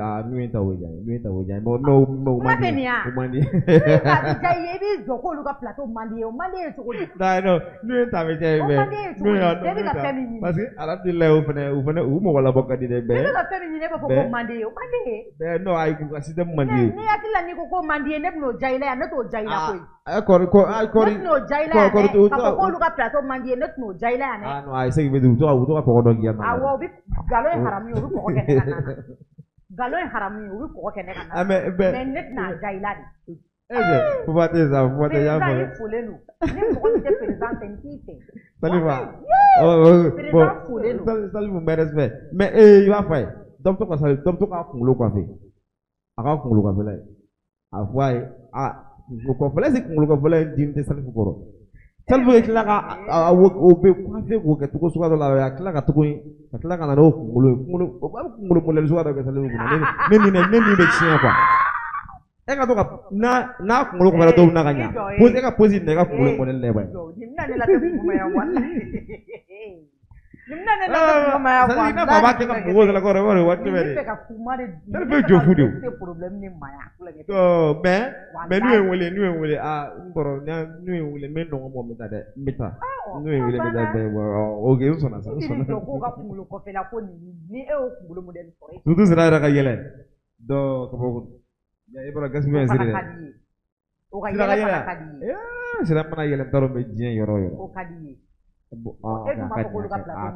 ah n'u ye n ta o bɛ diya n ye n'u ye n ta o bɛ diya n ye mais o man di o man di. N'u ta bɛ diya i ye i b'i jɔ k'olu ka plateau man di ye o man di ye cogo di. Non n'u ye n ta a bɛ diya n ye mais. O man di ye cogo di e bɛ ka fɛn min ɲini. Parce que alhamdulilayi o fana u mɔgɔ labɔ ka di dɛ mais. E bɛ ka fɛn min ɲini e b'a fɔ k'o man di ye o man di ye. Mais non ayi u ka système man di ye. N'i hakili la n'i ko k'o man di ye ne bɛn'o diya i la yan ne t'o diya i la koyi. Kɔri kɔri. Ne tɛn'o diya i la yan dɛ k'a fɔ k'olu ka plateau man di ye ne tɛn'o diya i la yan dɛ. Ah non ayi c'est que u to ka kɔgɔ dɔ k'i ka na. Awɔ u bɛ nkalon ye haramu ye u bɛ kɔgɔ kɛ ne ka na na. Nkalon ye haramu ye u bɛ kɔgɔ kɛ ne ka na. Mais ne tɛn'a diya i la de. Faut pas te ça faut pas te y'a fɔ. Président i folen don ni mɔgɔ min tɛ président fɛ n t'i fɛ. Salifa. Président folen don. Salifu bɛ respect mais i b'a fɔ a ye dɔ bɛ to ka Salifu dɔ bɛ to k'a kunkolo coiffé a ka kunkolo coiffé ye a fɔ a ye a kunkolo kɔfɛla est-ce que kunkolo kɔfɛla in dimi tɛ Salifu kɔrɔ Salifu ye tila ka o bɛ coiffé k'o kɛ cogo suguya dɔ la a tila ka tuguni ka tila ka na n'o kunkolo ye kunkolo o bɛ kunkolo modèle suguya dɔ kɛ Salifu kunna ne ni bɛ tiɲɛ quoi e ka to ka n'a kunkolo kɔfɛla dɔw na ka ɲa pose e ka pose nin na i ka kunkolo modèle lajɛ bani. Nin bɛna ne lase kuma yan walahi. Nin bɛna ne lase kuma yan walahi. I n'a fɔ a b'a kɛ ka mɔgɔw la kɔrɔ i b'a dɔn waati bɛɛ de. Nin bɛ fɛ ka kuma de. Salifu ye jɔfu de ye. Problème ni maaya. Mais n'u ye n wele n'u ye n wele aa n kɔrɔ n'u ye n wele n bɛ n dɔgɔ bɔ n bɛ taa dɛ n bɛ taa n'u ye n wele n bɛ taa bɛɛ ok n sɔnna sa n sɔnna. I jɔ k'o ka kunkolo kɔfɛla ko nin ni e y'o kunkolo modèle sɔrɔ. Surtout sira yɛrɛ ka yɛlɛ donc kabako i b'a dɔn gaspillage in siri dɛ. O ka yɛlɛ fana ka di i ye. Sira mana yɛlɛ n t'a dɔn n bɛ diɲɛ yɔrɔ o yɔrɔ. O ka di i ye. A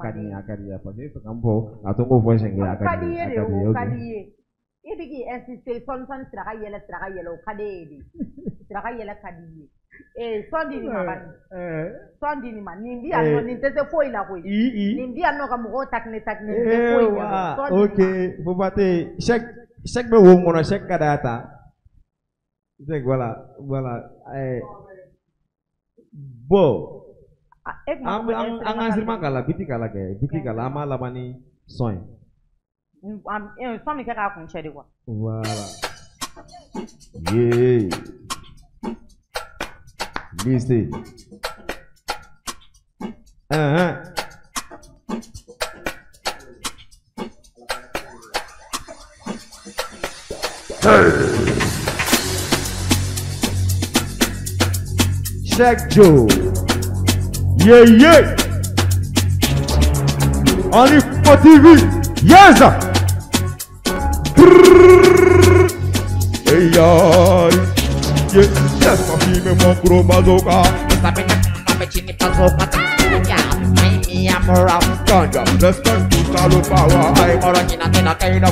ka di a ka di parce que e fɛ ka n bɔ a to n k'o fɔ siɲɛ kelen a ka di i ye de o ka di i ye i bɛ k'i insister sɔɔni sɔɔni sira ka yɛlɛ sira ka yɛlɛ o ka di e ye de sira ka yɛlɛ ka di i ye ee sɔn di nin ma bani sɔn di nin ma nin bi yan nɔ nin tɛ se foyi la koyi nin bi yan nɔ ka mɔgɔw taquiner taquiner nin tɛ foyi ɲɛ sɔn di nin ma. Ok faut pas te chèque bɛ wo min kɔnɔ chèque ka d'a ta chèque voilà voilà bon. An ka instrument k'a la biti k'a la kɛ biti k'a la an b'a laban ni son ye. Son bɛ kɛ k'a kun cɛ de quoi. Voilà. Yeah. Listen. Cheikh Joe. Yeah, yeah. On est TV. Yes. Hey, yeah. Yes, ma fille, mon gros bazooka. Ganja, let's go to Salupawa. I'm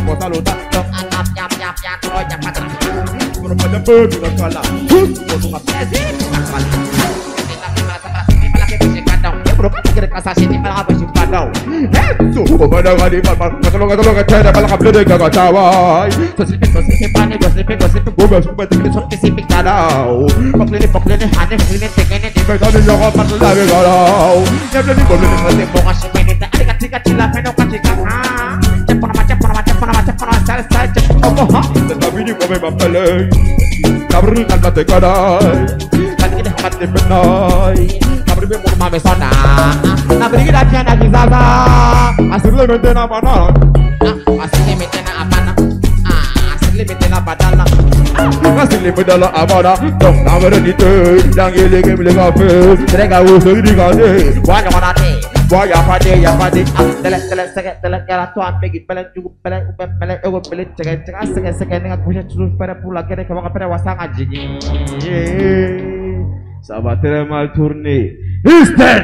Ça va très mal tourner. Houston!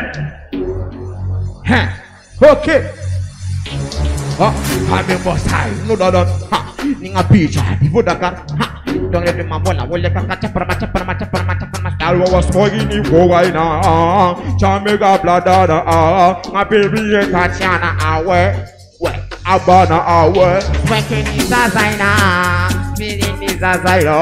Hein? Ok. Ah, I'm no no no. Ha, ninga picha, ivo Dakar. Ha, dongre de mambola, wole kaka chapra chapra chapra chapra. Alwa was smoking ni wogaina. Chamega bladada ah. My baby Tatiana awe. We abana awe. Smoking is a zaina. Feeling is a zaina.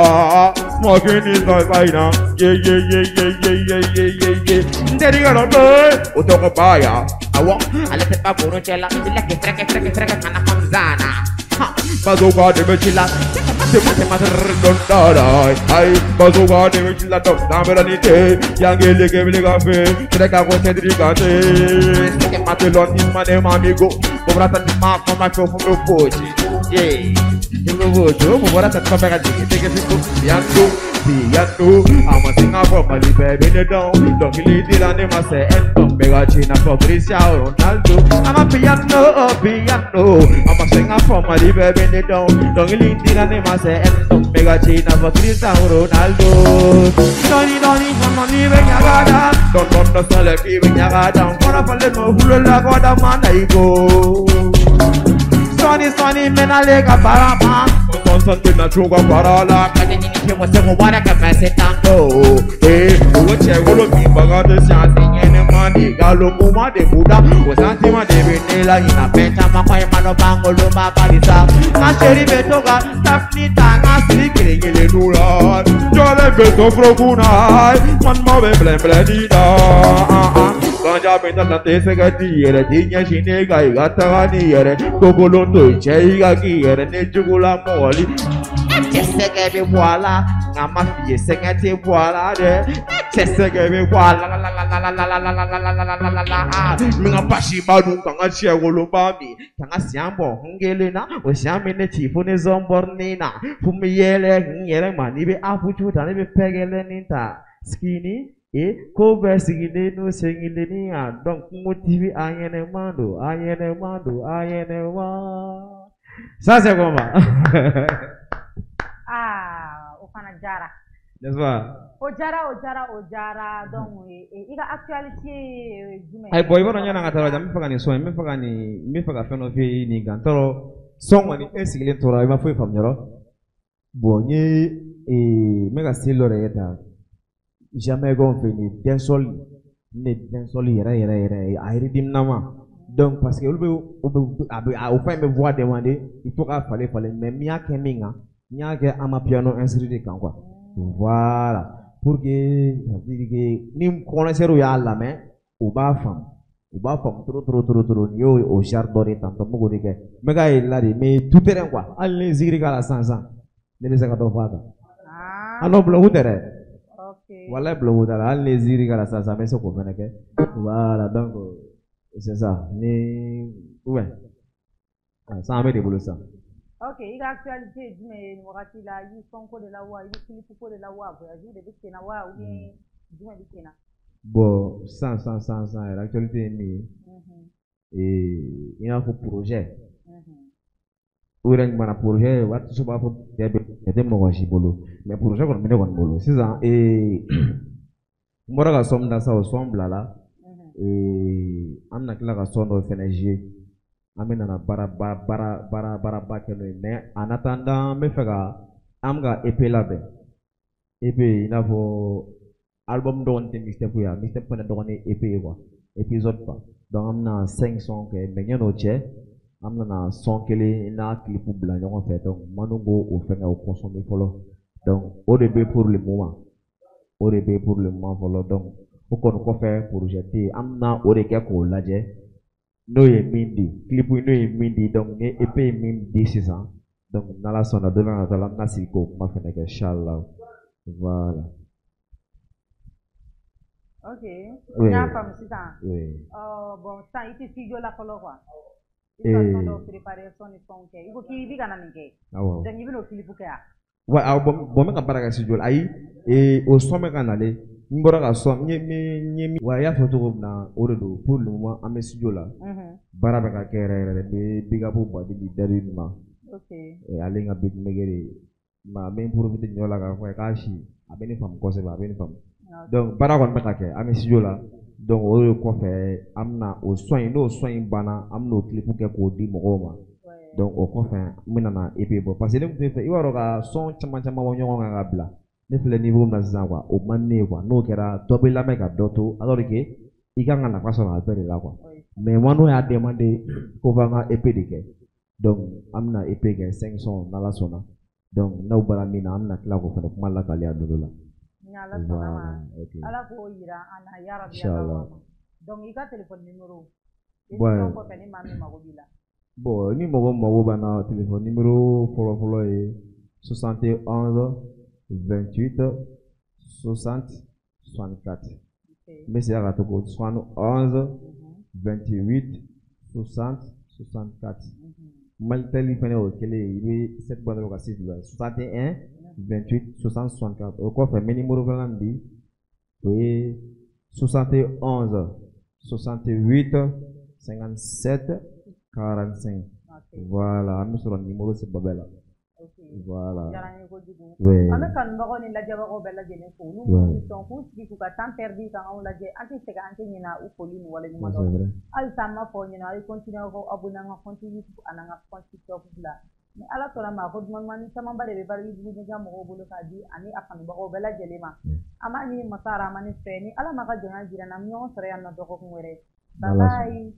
Smoking is a zaina. Yeah yeah yeah yeah yeah yeah yeah yeah yeah. Nderi gonna play. Utoko baya. Awo, alete pa buruchela. Ileke freke freke freke kana hamzana. Ha, bazoka de bechila. I'm a piano, piano. I'm a singer from my baby down. Don't lean in and I say, Mega China for Cristiano Ronaldo. Donny, Donny, Donny, Venga, don't understand like even Yagada. One of a little who la man I go. Sonny, Sonny, Menalega Parama. Constantine, Chuga Parala, eh, what you will be Bagada, Money, Galopuma de Buddha, was Antima de Venela in a penta, Makai Manobango, Luma Palisa, Nasheri Betoga, Tafnita, Nasri, Nula, Jolly Beto Froguna, Manmo Blenida, Ganja Benta Tesegati, Dinya Shinega, Gatani, Togolondo, Chegaki, Nejugula Moli, Chesegami Wala, Namafi, Sengati Wala, Chesegami Wala, la la la la la la la la la la la la. Minga bashi badu kanga chia golobami, kanga siambo hungelena, osiamene chifune zombornina, fumiyele ngere manibe afuchu tanibe pegele ninta skinny. E ko sigile no singile ni a donc motivé ayene mando ayene mando ayene wa. Ça c'est comment? Ah, o fana jara. N'est-ce pas? O jara o jara o jara donc i ka actualité jumɛn? Ay boy bano nyana ngatara jam faga ni so me faga ni me faga fɛn dɔ f'i ni gantoro son kɔni e sigilen tora i ma foyi faamu yɔrɔ. Bon n ye n bɛ ka style dɔ de kɛ tan. Jamais qu'on fait ni dancehall ni dancehall yɛrɛ yɛrɛ yɛrɛ a rythme nama. Donc parce que olu bɛ o fɛn bɛ voix demander il faut k'a falen falen mais n y'a kɛ min kan n y'a kɛ amapiano instru de kan quoi. Voilà pour que ça veut dire que ni connaisseur y'a lamɛn u b'a faamu u b'a faamu trop trop trop trop nin y'o o genre dɔ de tantɔ n bɛ k'o de kɛ n bɛ k'a yir'i la de mais tout terrain quoi hali ni zikiri k'a la sisan sisan ne bɛ se ka dɔ fɔ a kan. Ah non bulonku tɛ dɛ. Voilà, blogo dala hali ni ziri k'a la sisan sisan n bɛ se k'o fɛnɛ kɛ. Voilà donc c'est ça ni ouais sisan an bɛ de bolo sisan. Ok, i ka actualité ye jumɛn ye nin wagati la? I bɛ son ko de la wa i bɛ clip ko de la wa voyage de bɛ sen na wa ou bien jumɛn bɛ sen na? Bon sisan sisan sisan sisan yɛrɛ actualité ye min ye i n'a fɔ projet. O yɛrɛ ɲuman na projet waati b'a fɔ cɛ tɛ mɔgɔ si bolo mais projet kɔni bɛ ne kɔni bolo sisan n bɔra ka son min da sisan o son bilala an bɛna tila ka son dɔ fɛnɛ jouer an bɛ nana baara baara baara baaraba kɛ n'o ye mais en attendant n bɛ fɛ ka an bɛ ka EP labɛn EP i n'a fɔ album dɔgɔnin tɛ mixtape ye mixtape fɛnɛ dɔgɔnin EP ye quoi épisode quoi donc an bɛna 5 sons kɛ mais yan'o cɛ an bɛna son kelen n'a clip bila ɲɔgɔn fɛ donc manu b'o o fɛngɛ o consommer fɔlɔ donc o de bɛ pour le moment o de bɛ pour le moment fɔlɔ donc o kɔni kɔfɛ projet tɛ yen an bɛna o de kɛ k'o lajɛ n'o ye min di clip n'o ye min di donc ni EP ye min di sisan donc n'Ala sɔnna don n'a nataw la an bɛna sigi k'o kuma fɛnɛ kɛ inchallah voilà. Ok, n y'a faamu sisan. Oui. Bon sisan i tɛ studio la fɔlɔ quoi. I bɛ son dɔw préparer son ni fɛnw kɛ i ko k'i bɛ ka na nin kɛ. Awɔ. Donc i bɛn'o clip kɛ wa? Ouais, awɔ bon n bɛ ka baara kɛ studio la ayi o son bɛ ka nalen n bɔra ka son n ye wa i y'a fɔ cogo min na o de don pour le moment an bɛ studio la. Baara bɛ ka kɛ yɛrɛ yɛrɛ de n bɛ big up Badi di Dadi ma. Ok. Ale n ka beatmaker de ye ma n bɛ n profiter nin yɔrɔ la k'a fɔ a ye k'a si a bɛ ne faamu kosɛbɛ a bɛ ne faamu. Donc baara kɔni bɛ ka kɛ an bɛ studio la. Donc o de kɔfɛ an bɛna o son in n'o son in banna an bɛna o clip kɛ k'o di mɔgɔw ma. Donc o kɔfɛ n bɛna na EP bɔ parce que ne tun tɛ fɛ i b'a dɔn ka son caman caman bɔ ɲɔgɔn kan ka bila ne filɛ niveau min na sisan quoi o man di ne ye quoi n'o kɛra dɔ bɛ lamɛn ka dɔ to alors que i kan ka nafa sɔrɔ a bɛɛ de la quoi mais Manu y'a demandé ko f'an ka EP de kɛ donc an bɛna EP kɛ 5 sons n'Ala sɔnna donc n'aw bɔra min na an bɛna tila k'o fana kuma lakale a don dɔ la. Ni Ala sɔnna ma Ala k'o yira an na yarabi. Inchallah. Donc i ka téléphone numéro émission kɔfɛ ni maa min mago b'i la. Bon ni mɔgɔ mago b'an na téléphone numéro fɔlɔ fɔlɔ ye 71 28 60 64. N bɛ segin a kan tugun 71 28 60 64. Malitel fɛnɛ o kelen ye, i bɛ 7 bɔ dɔrɔn ka 6 bila 61 28 60 64. O kɔfɛ n bɛ numéro filanan min di, o ye 71 68 57 45. Voilà, an bɛ sɔrɔ numéro saba bɛɛ la. Voilà. Diyara n ye kojugu. Oui. An bɛ kanubagaw ni lajɛbagaw bɛɛ lajɛlen fo, olu minnu bɛ sɔn k'u sigi k'u ka temps perdu ka anw lajɛ, an tɛ sɛgɛn, an tɛ ɲinɛ u foli ni waleɲuman dɔn. Halisa an b'a fɔ aw ɲɛna, aw ye continuer aw ka abonner an ka compte YouTube ani an ka compte TikTok la. Ni Ala sɔnna ma, ko duman dumanni camanba de bɛ Balibugu Media mɔgɔw bolo k'a di ani a kanubagaw bɛɛ lajɛlen ma. An b'a ɲini Masa Rahamani fɛ, ni Ala ma ka jɔnya jira n na, an bɛ ɲɔgɔn sɔrɔ yan nɔ dɔgɔkun wɛrɛ. Bye bye.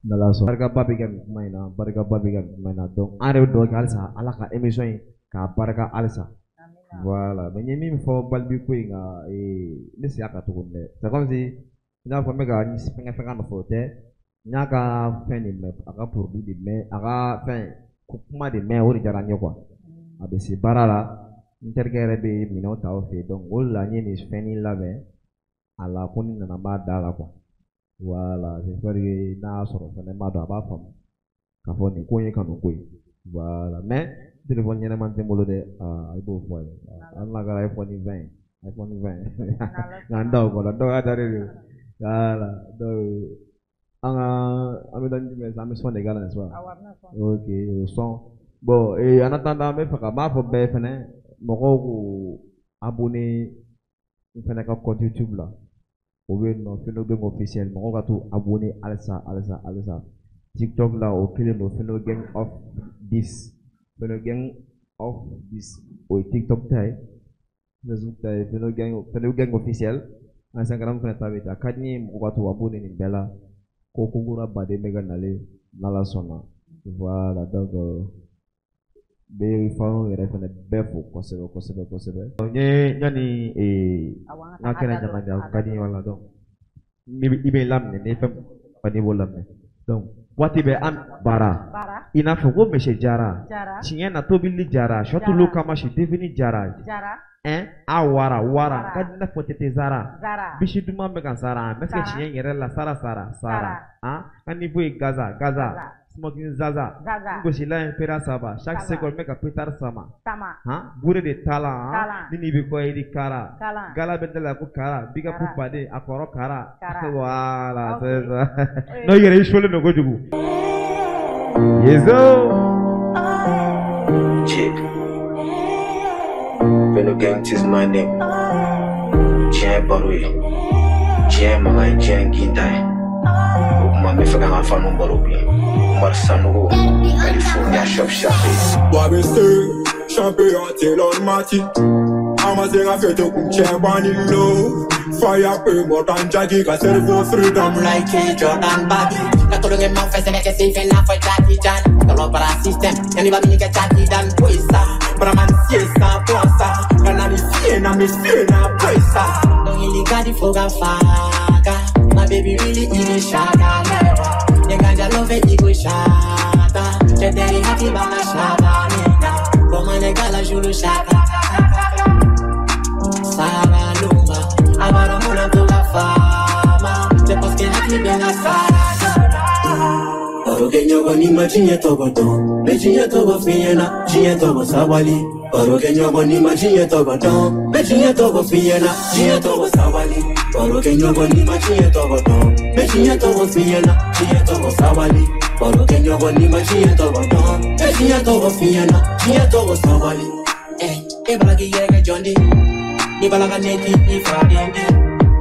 N'Ala sɔnna. Barikaba bɛ kɛ nin kuma in na, barikaba bɛ kɛ nin kuma in na. Donc an yɛrɛ bɛ dugawu kɛ halisa Ala ka émission in k'a barika halisa. Voilà, mais n ye min fɔ Balibi ko in kan, n bɛ segin a kan tuguni dɛ. C'est comme si i n'a fɔ n bɛ ka fɛngɛ fɛngɛ nɔfɛ, o tɛ. N y'a ka fɛn de mɛn, a ka produit de mɛn, a ka fɛn kuma de mɛn, o de diyara n ye quoi. A bɛ se baara la, n terikɛ yɛrɛ bɛ minɛnw ta o fɛ yen, donc o de la n ye nin fɛn in labɛn a la, ko ni nana n b'a da la quoi. Voilà, j'espère que n'a y'a sɔrɔ fɛnɛ n b'a dɔn a b'a faamu k'a fɔ nin ko in ye kanu ko ye. Voilà, mais téléphone ɲɛnama tɛ n bolo dɛ, aa i b'o fɔ a ye. Hali n'a kɛra iPhone 20 ye, iPhone 20 nka n da o kɔnɔ, dɔw y'a da de don. Voilà, donc an ka an bɛ taa ni jumɛn ye sisan, an bɛ son de k'a la, n'est-ce pas? Awɔ, a bɛna son. Ok, o son. Bon, et en attendant, n bɛ fɛ ka n b'a fɔ bɛɛ fɛnɛ, mɔgɔw k'u abonner n fɛnɛ ka compte YouTube la. O bɛ yen nɔ, Fino Gang officiel, mɔgɔw ka t'u abonner halisa halisa halisa. TikTok la o kelen don, Fino Gang of 10, Fino Gang of 10, o ye TikTok ta ye, Facebook ta ye Fino Gang, Fino Gang officiel. Instagram fɛnɛ ta bɛ ten. A ka di n ye mɔgɔw ka t'u abonner nin bɛɛ la, ko ko kura baden bɛ ka nalen n'Ala sɔnna. Voilà, donc n bɛ fanw yɛrɛ fɛnɛ bɛɛ fo kosɛbɛ kosɛbɛ kosɛbɛ. N ye yanni n ka kɛnɛ jama ka di n ye, wala donc i bɛ laminɛ ni fɛn ka di i b'o laminɛ. Donc waati bɛɛ an baara i n'a fɔ ko monsieur Jara, tiɲɛ na tobili jara, sɔtulu kama si devini jara, a wara wara ka di i n'a fɔ tete zara, bisi duman bɛ ka sara, n bɛ se ka tiɲɛ yɛrɛ la sara sara sara, an ka niveau ye gaza gaza. Smoking zaza, n gosila ye pera saba, chaque seconde n bɛ ka pétard sama, bure de tala, ni nin bɛ kɔ i kara, gala bɛ da la ko kara, big up baden a kɔrɔ kara, voilà c'est ça. N'o yɛrɛ i solen don kojugu. Yezo. Chick, Fino Gang is my name. Diɲɛ baro ye, diɲɛ mankan ye, diɲɛ ginta ye. O kuma n bɛ fɛ ka n ka fanu baro bi. Umar Sanogo, California Shop Chape. ABC, champion Taylor Mati. Amazing a fete kumche banilo. Fire pay more than Jackie, ka servo freedom like a Jordan Bobby. Na tolong emang face na kasi fena for Jackie Chan. Tolong para system, yani ba minike Jackie Dan puisa. Para man siesta posa, kana mi fiena mi fiena puisa. Don't ili kadi foga faga. My baby really ili shaka. Nganja love igo shata. Cheteri hati banga shaka nina. Koma negala julu shaka. Sara lumba, abaro muna toga fama. Te paske hati benga sara. Baroke nyogo ni ma jinye togo don, me jinye togo finyena, jinye togo sabali. Baroke nyogo ni ma jinye togo don, me jinye togo finyena, jinye togo sabali. Baroke nyogo ni ma jinye togo don, me jinye togo finyena, jinye togo sabali. Baroke nyogo ni ma jinye togo don, me jinye togo finyena, jinye togo sabali. Eh, e balaki yereke jondi, ni balaga neti ni fradende.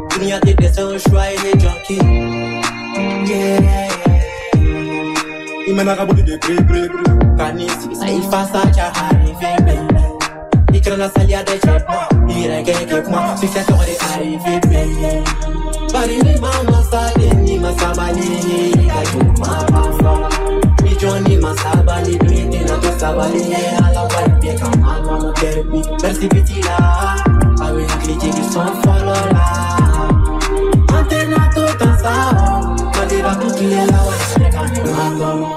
Dunia te desa o shwa e junkie. Yeah. Imena ka body de gre gre gre. Kani sigi sa ifasa cha arrivé baby. Ikra na salia de chepa, ireke ke kuma succès sera arrivé baby. Bari ni mama sa ni masabali ka juma pa fo. Ni joni masabali ni na to sabali ala wa bi ka mama mo terbi. Merci petit la. Awe hakili jigi son follow la. Antena to tansa. Mandira kutile la wa.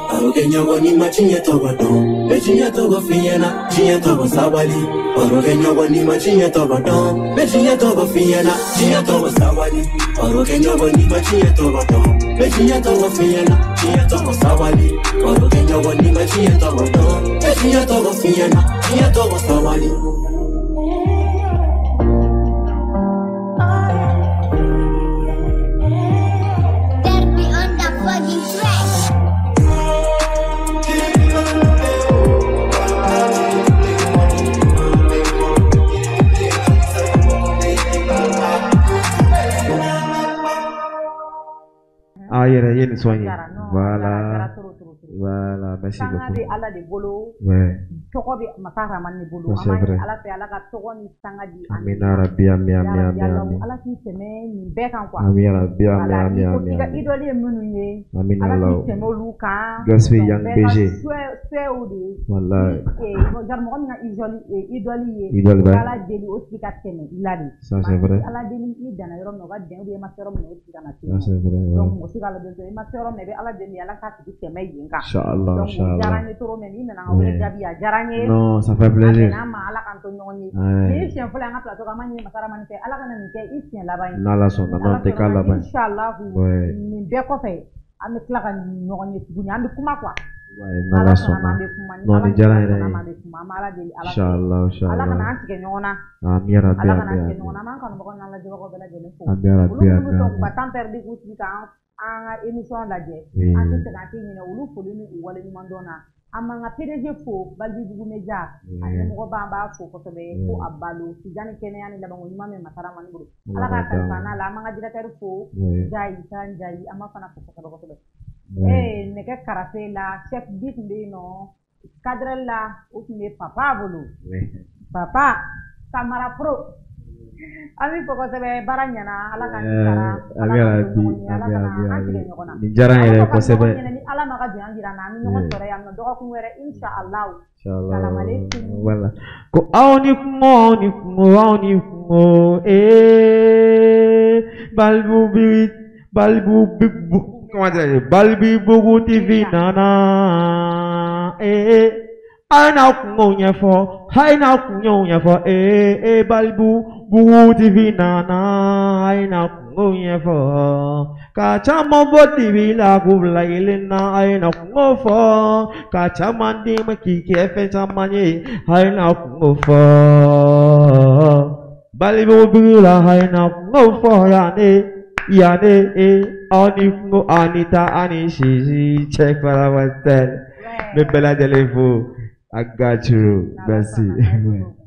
Baroke Baro kɛ ɲɔgɔn ni ma tiɲɛ tɔgɔ dɔn, bɛ tiɲɛ tɔgɔ f'i ɲɛna, tiɲɛ tɔgɔ sabali. Baro kɛ ɲɔgɔn ni ma tiɲɛ tɔgɔ dɔn, bɛ tiɲɛ tɔgɔ f'i ɲɛna, tiɲɛ tɔgɔ sabali. Baro kɛ ɲɔgɔn ni ma tiɲɛ tɔgɔ dɔn, bɛ tiɲɛ tɔgɔ f'i ɲɛna, tiɲɛ tɔgɔ sabali. Baro kɛ ɲɔgɔn ni ma tiɲɛ tɔgɔ dɔn, bɛ tiɲɛ tɔgɔ f'i ɲɛna, tiɲɛ tɔgɔ sabali. Derby on the fucking track. Ah, yɛrɛ i ye nin son ye. Jara, non, Voilà. Jara, trop, trop, trop. Voilà, merci Sanga beaucoup. bɛ Ala de bolo. Ouais. Tɔgɔ bɛ masa Ramani de bolo. Ça, An c'est b'a ɲini vrai. Ala fɛ, Ala ka tɔgɔ ni sanga di an Amina rabbi, ami, ami, Ya ami, Rabbi, Ala ami. Ala k'i tɛmɛ nin bɛɛ kan quoi. Ami rabbi, ami, Voilà, ami, i ko ami, i ka ami. idole ye minnu ye, Amina Ala Allah. k'i tɛmɛ olu kan. Gospel Donc, Young bɛɛ ka BG. souhait o de ye. Wallahi. Genre mɔgɔ min ka idole ye, Idole, i bɛ ouais. Ala deli o tigi ka tɛmɛ i la de. Ça, c'est vrai. Ala deli i danna yɔrɔ min na, o ka dɛn, ou bien i ma se yɔrɔ min na, o tigi kana se Ça, yen. c'est vrai, Donc ouais. mɔgɔ si k'Ala deli i ma se yɔrɔ min na, i bɛ Ala deli Ala k'a tigi tɛmɛ yen kan. Inch'Allah, Donc o diyara Inch'Allah. n ye trop, mais n'i nana n ka wele Ouais. jaabi, a diyara n ye. Non, ça fait A plaisir. bɛnna an ma, Ala k'an to ɲɔgɔn ye. Ouais. Nin ye siɲɛ fɔlɔ ye an ka plateau kan, an b'a ɲini masa Ramani fɛ, Ala kana nin kɛ i siɲɛ laban ye. N'Ala sɔnna, Ni non, Ala tɛ k'a sɔnna, laban ye. Inch'Allahu, Ouais. nin bɛɛ kɔfɛ, an bɛ tila ka ɲɔgɔn ye tuguni, an bɛ kuma quoi. Ouais, Ni n'Ala Ala sɔnna ma, sɔnna. an bɛ kuma. Ni Non, Ala nin diyara n sɔnna yɛrɛ ma, ye. an bɛ kuma. An bɛ Ala deli Ala fɛ. Inch'Allah, Ala kana Inch'Allah. an tigɛ ɲɔgɔn na. Ami rabbi, Ala kana ami, an tigɛ ami. ɲɔgɔn na. An b'an kanubagaw n'an lajɛbagaw bɛɛ lajɛlen fo. Ami Olu rabbi, minnu bɛ ami, sɔn k'u ami. ka temps perdu k'u sigi k'an an ka émission lajɛ, an tɛ Oui. sɛgɛn, an tɛ ɲinɛ olu foli ni u waleɲuman dɔn na. An b'an ka PDG fo, Balibibugu Media, a Oui. ɲɛmɔgɔba, an b'a fo kosɛbɛ, ko Oui. a balo sijan ni kɛnɛya ni labanko ɲuman min masa Ramani bolo, Ala Ala k'a k'a kalifa d'a ma. n'a la. An b'an ka directeur fo, Oui. Jayi San Jayi, an b'a fana fo kosɛbɛ kosɛbɛ. Ouais. Ee, nɛgɛ karafe la, chef bi tun bɛ yen nɔ, cadre la, o tun bɛ papa bolo. Oui. Papa Samara Pro, an b'i fo kosɛbɛ, baara ɲɛna, Ala k'an sara, Ala Ami k'an to rabbi, ɲɔgɔn ye, Ala ami, kana ami, an ami. tigɛ ɲɔgɔn na. Nin diyara n An b'a yɛrɛ fɔ ka ɲɔgɔn kosɛbɛ. ɲɛna, ni Ala ma ka jɔnya jira an na, an bɛ ɲɔgɔn Oui. sɔrɔ yan nɔ dɔgɔkun wɛrɛ, inshallah. Inch'Allah. Salam alaikum. Voilà. Ko aw ni kungo, aw ni kungo, aw ni kungo, eh, Balbu bi, Balbu bi, comment dire, Balbibugu TV nana, eh, a ye n'a kungo ɲɛfɔ, a ye n'a kungo ɲɛfɔ, eh, eh, Balbibugu TV nana, a ye n'a kungo ɲɛfɔ, ka caman bɔ dibi la k'u bila yelen na, a ye n'a kungo fɔ, ka caman d'i ma k'i kɛ fɛn caman ye, a ye n'a kungo fɔ. Balibugu la, a ye n'a kungo fɔ yan ne, yan ne, eh, aw ni kungo, aw ni ta, aw ni sisi, cɛ fara ma tɛ. N bɛ bɛɛ lajɛlen fo. I got you. N'Ala Merci. sɔnna, merci beaucoup.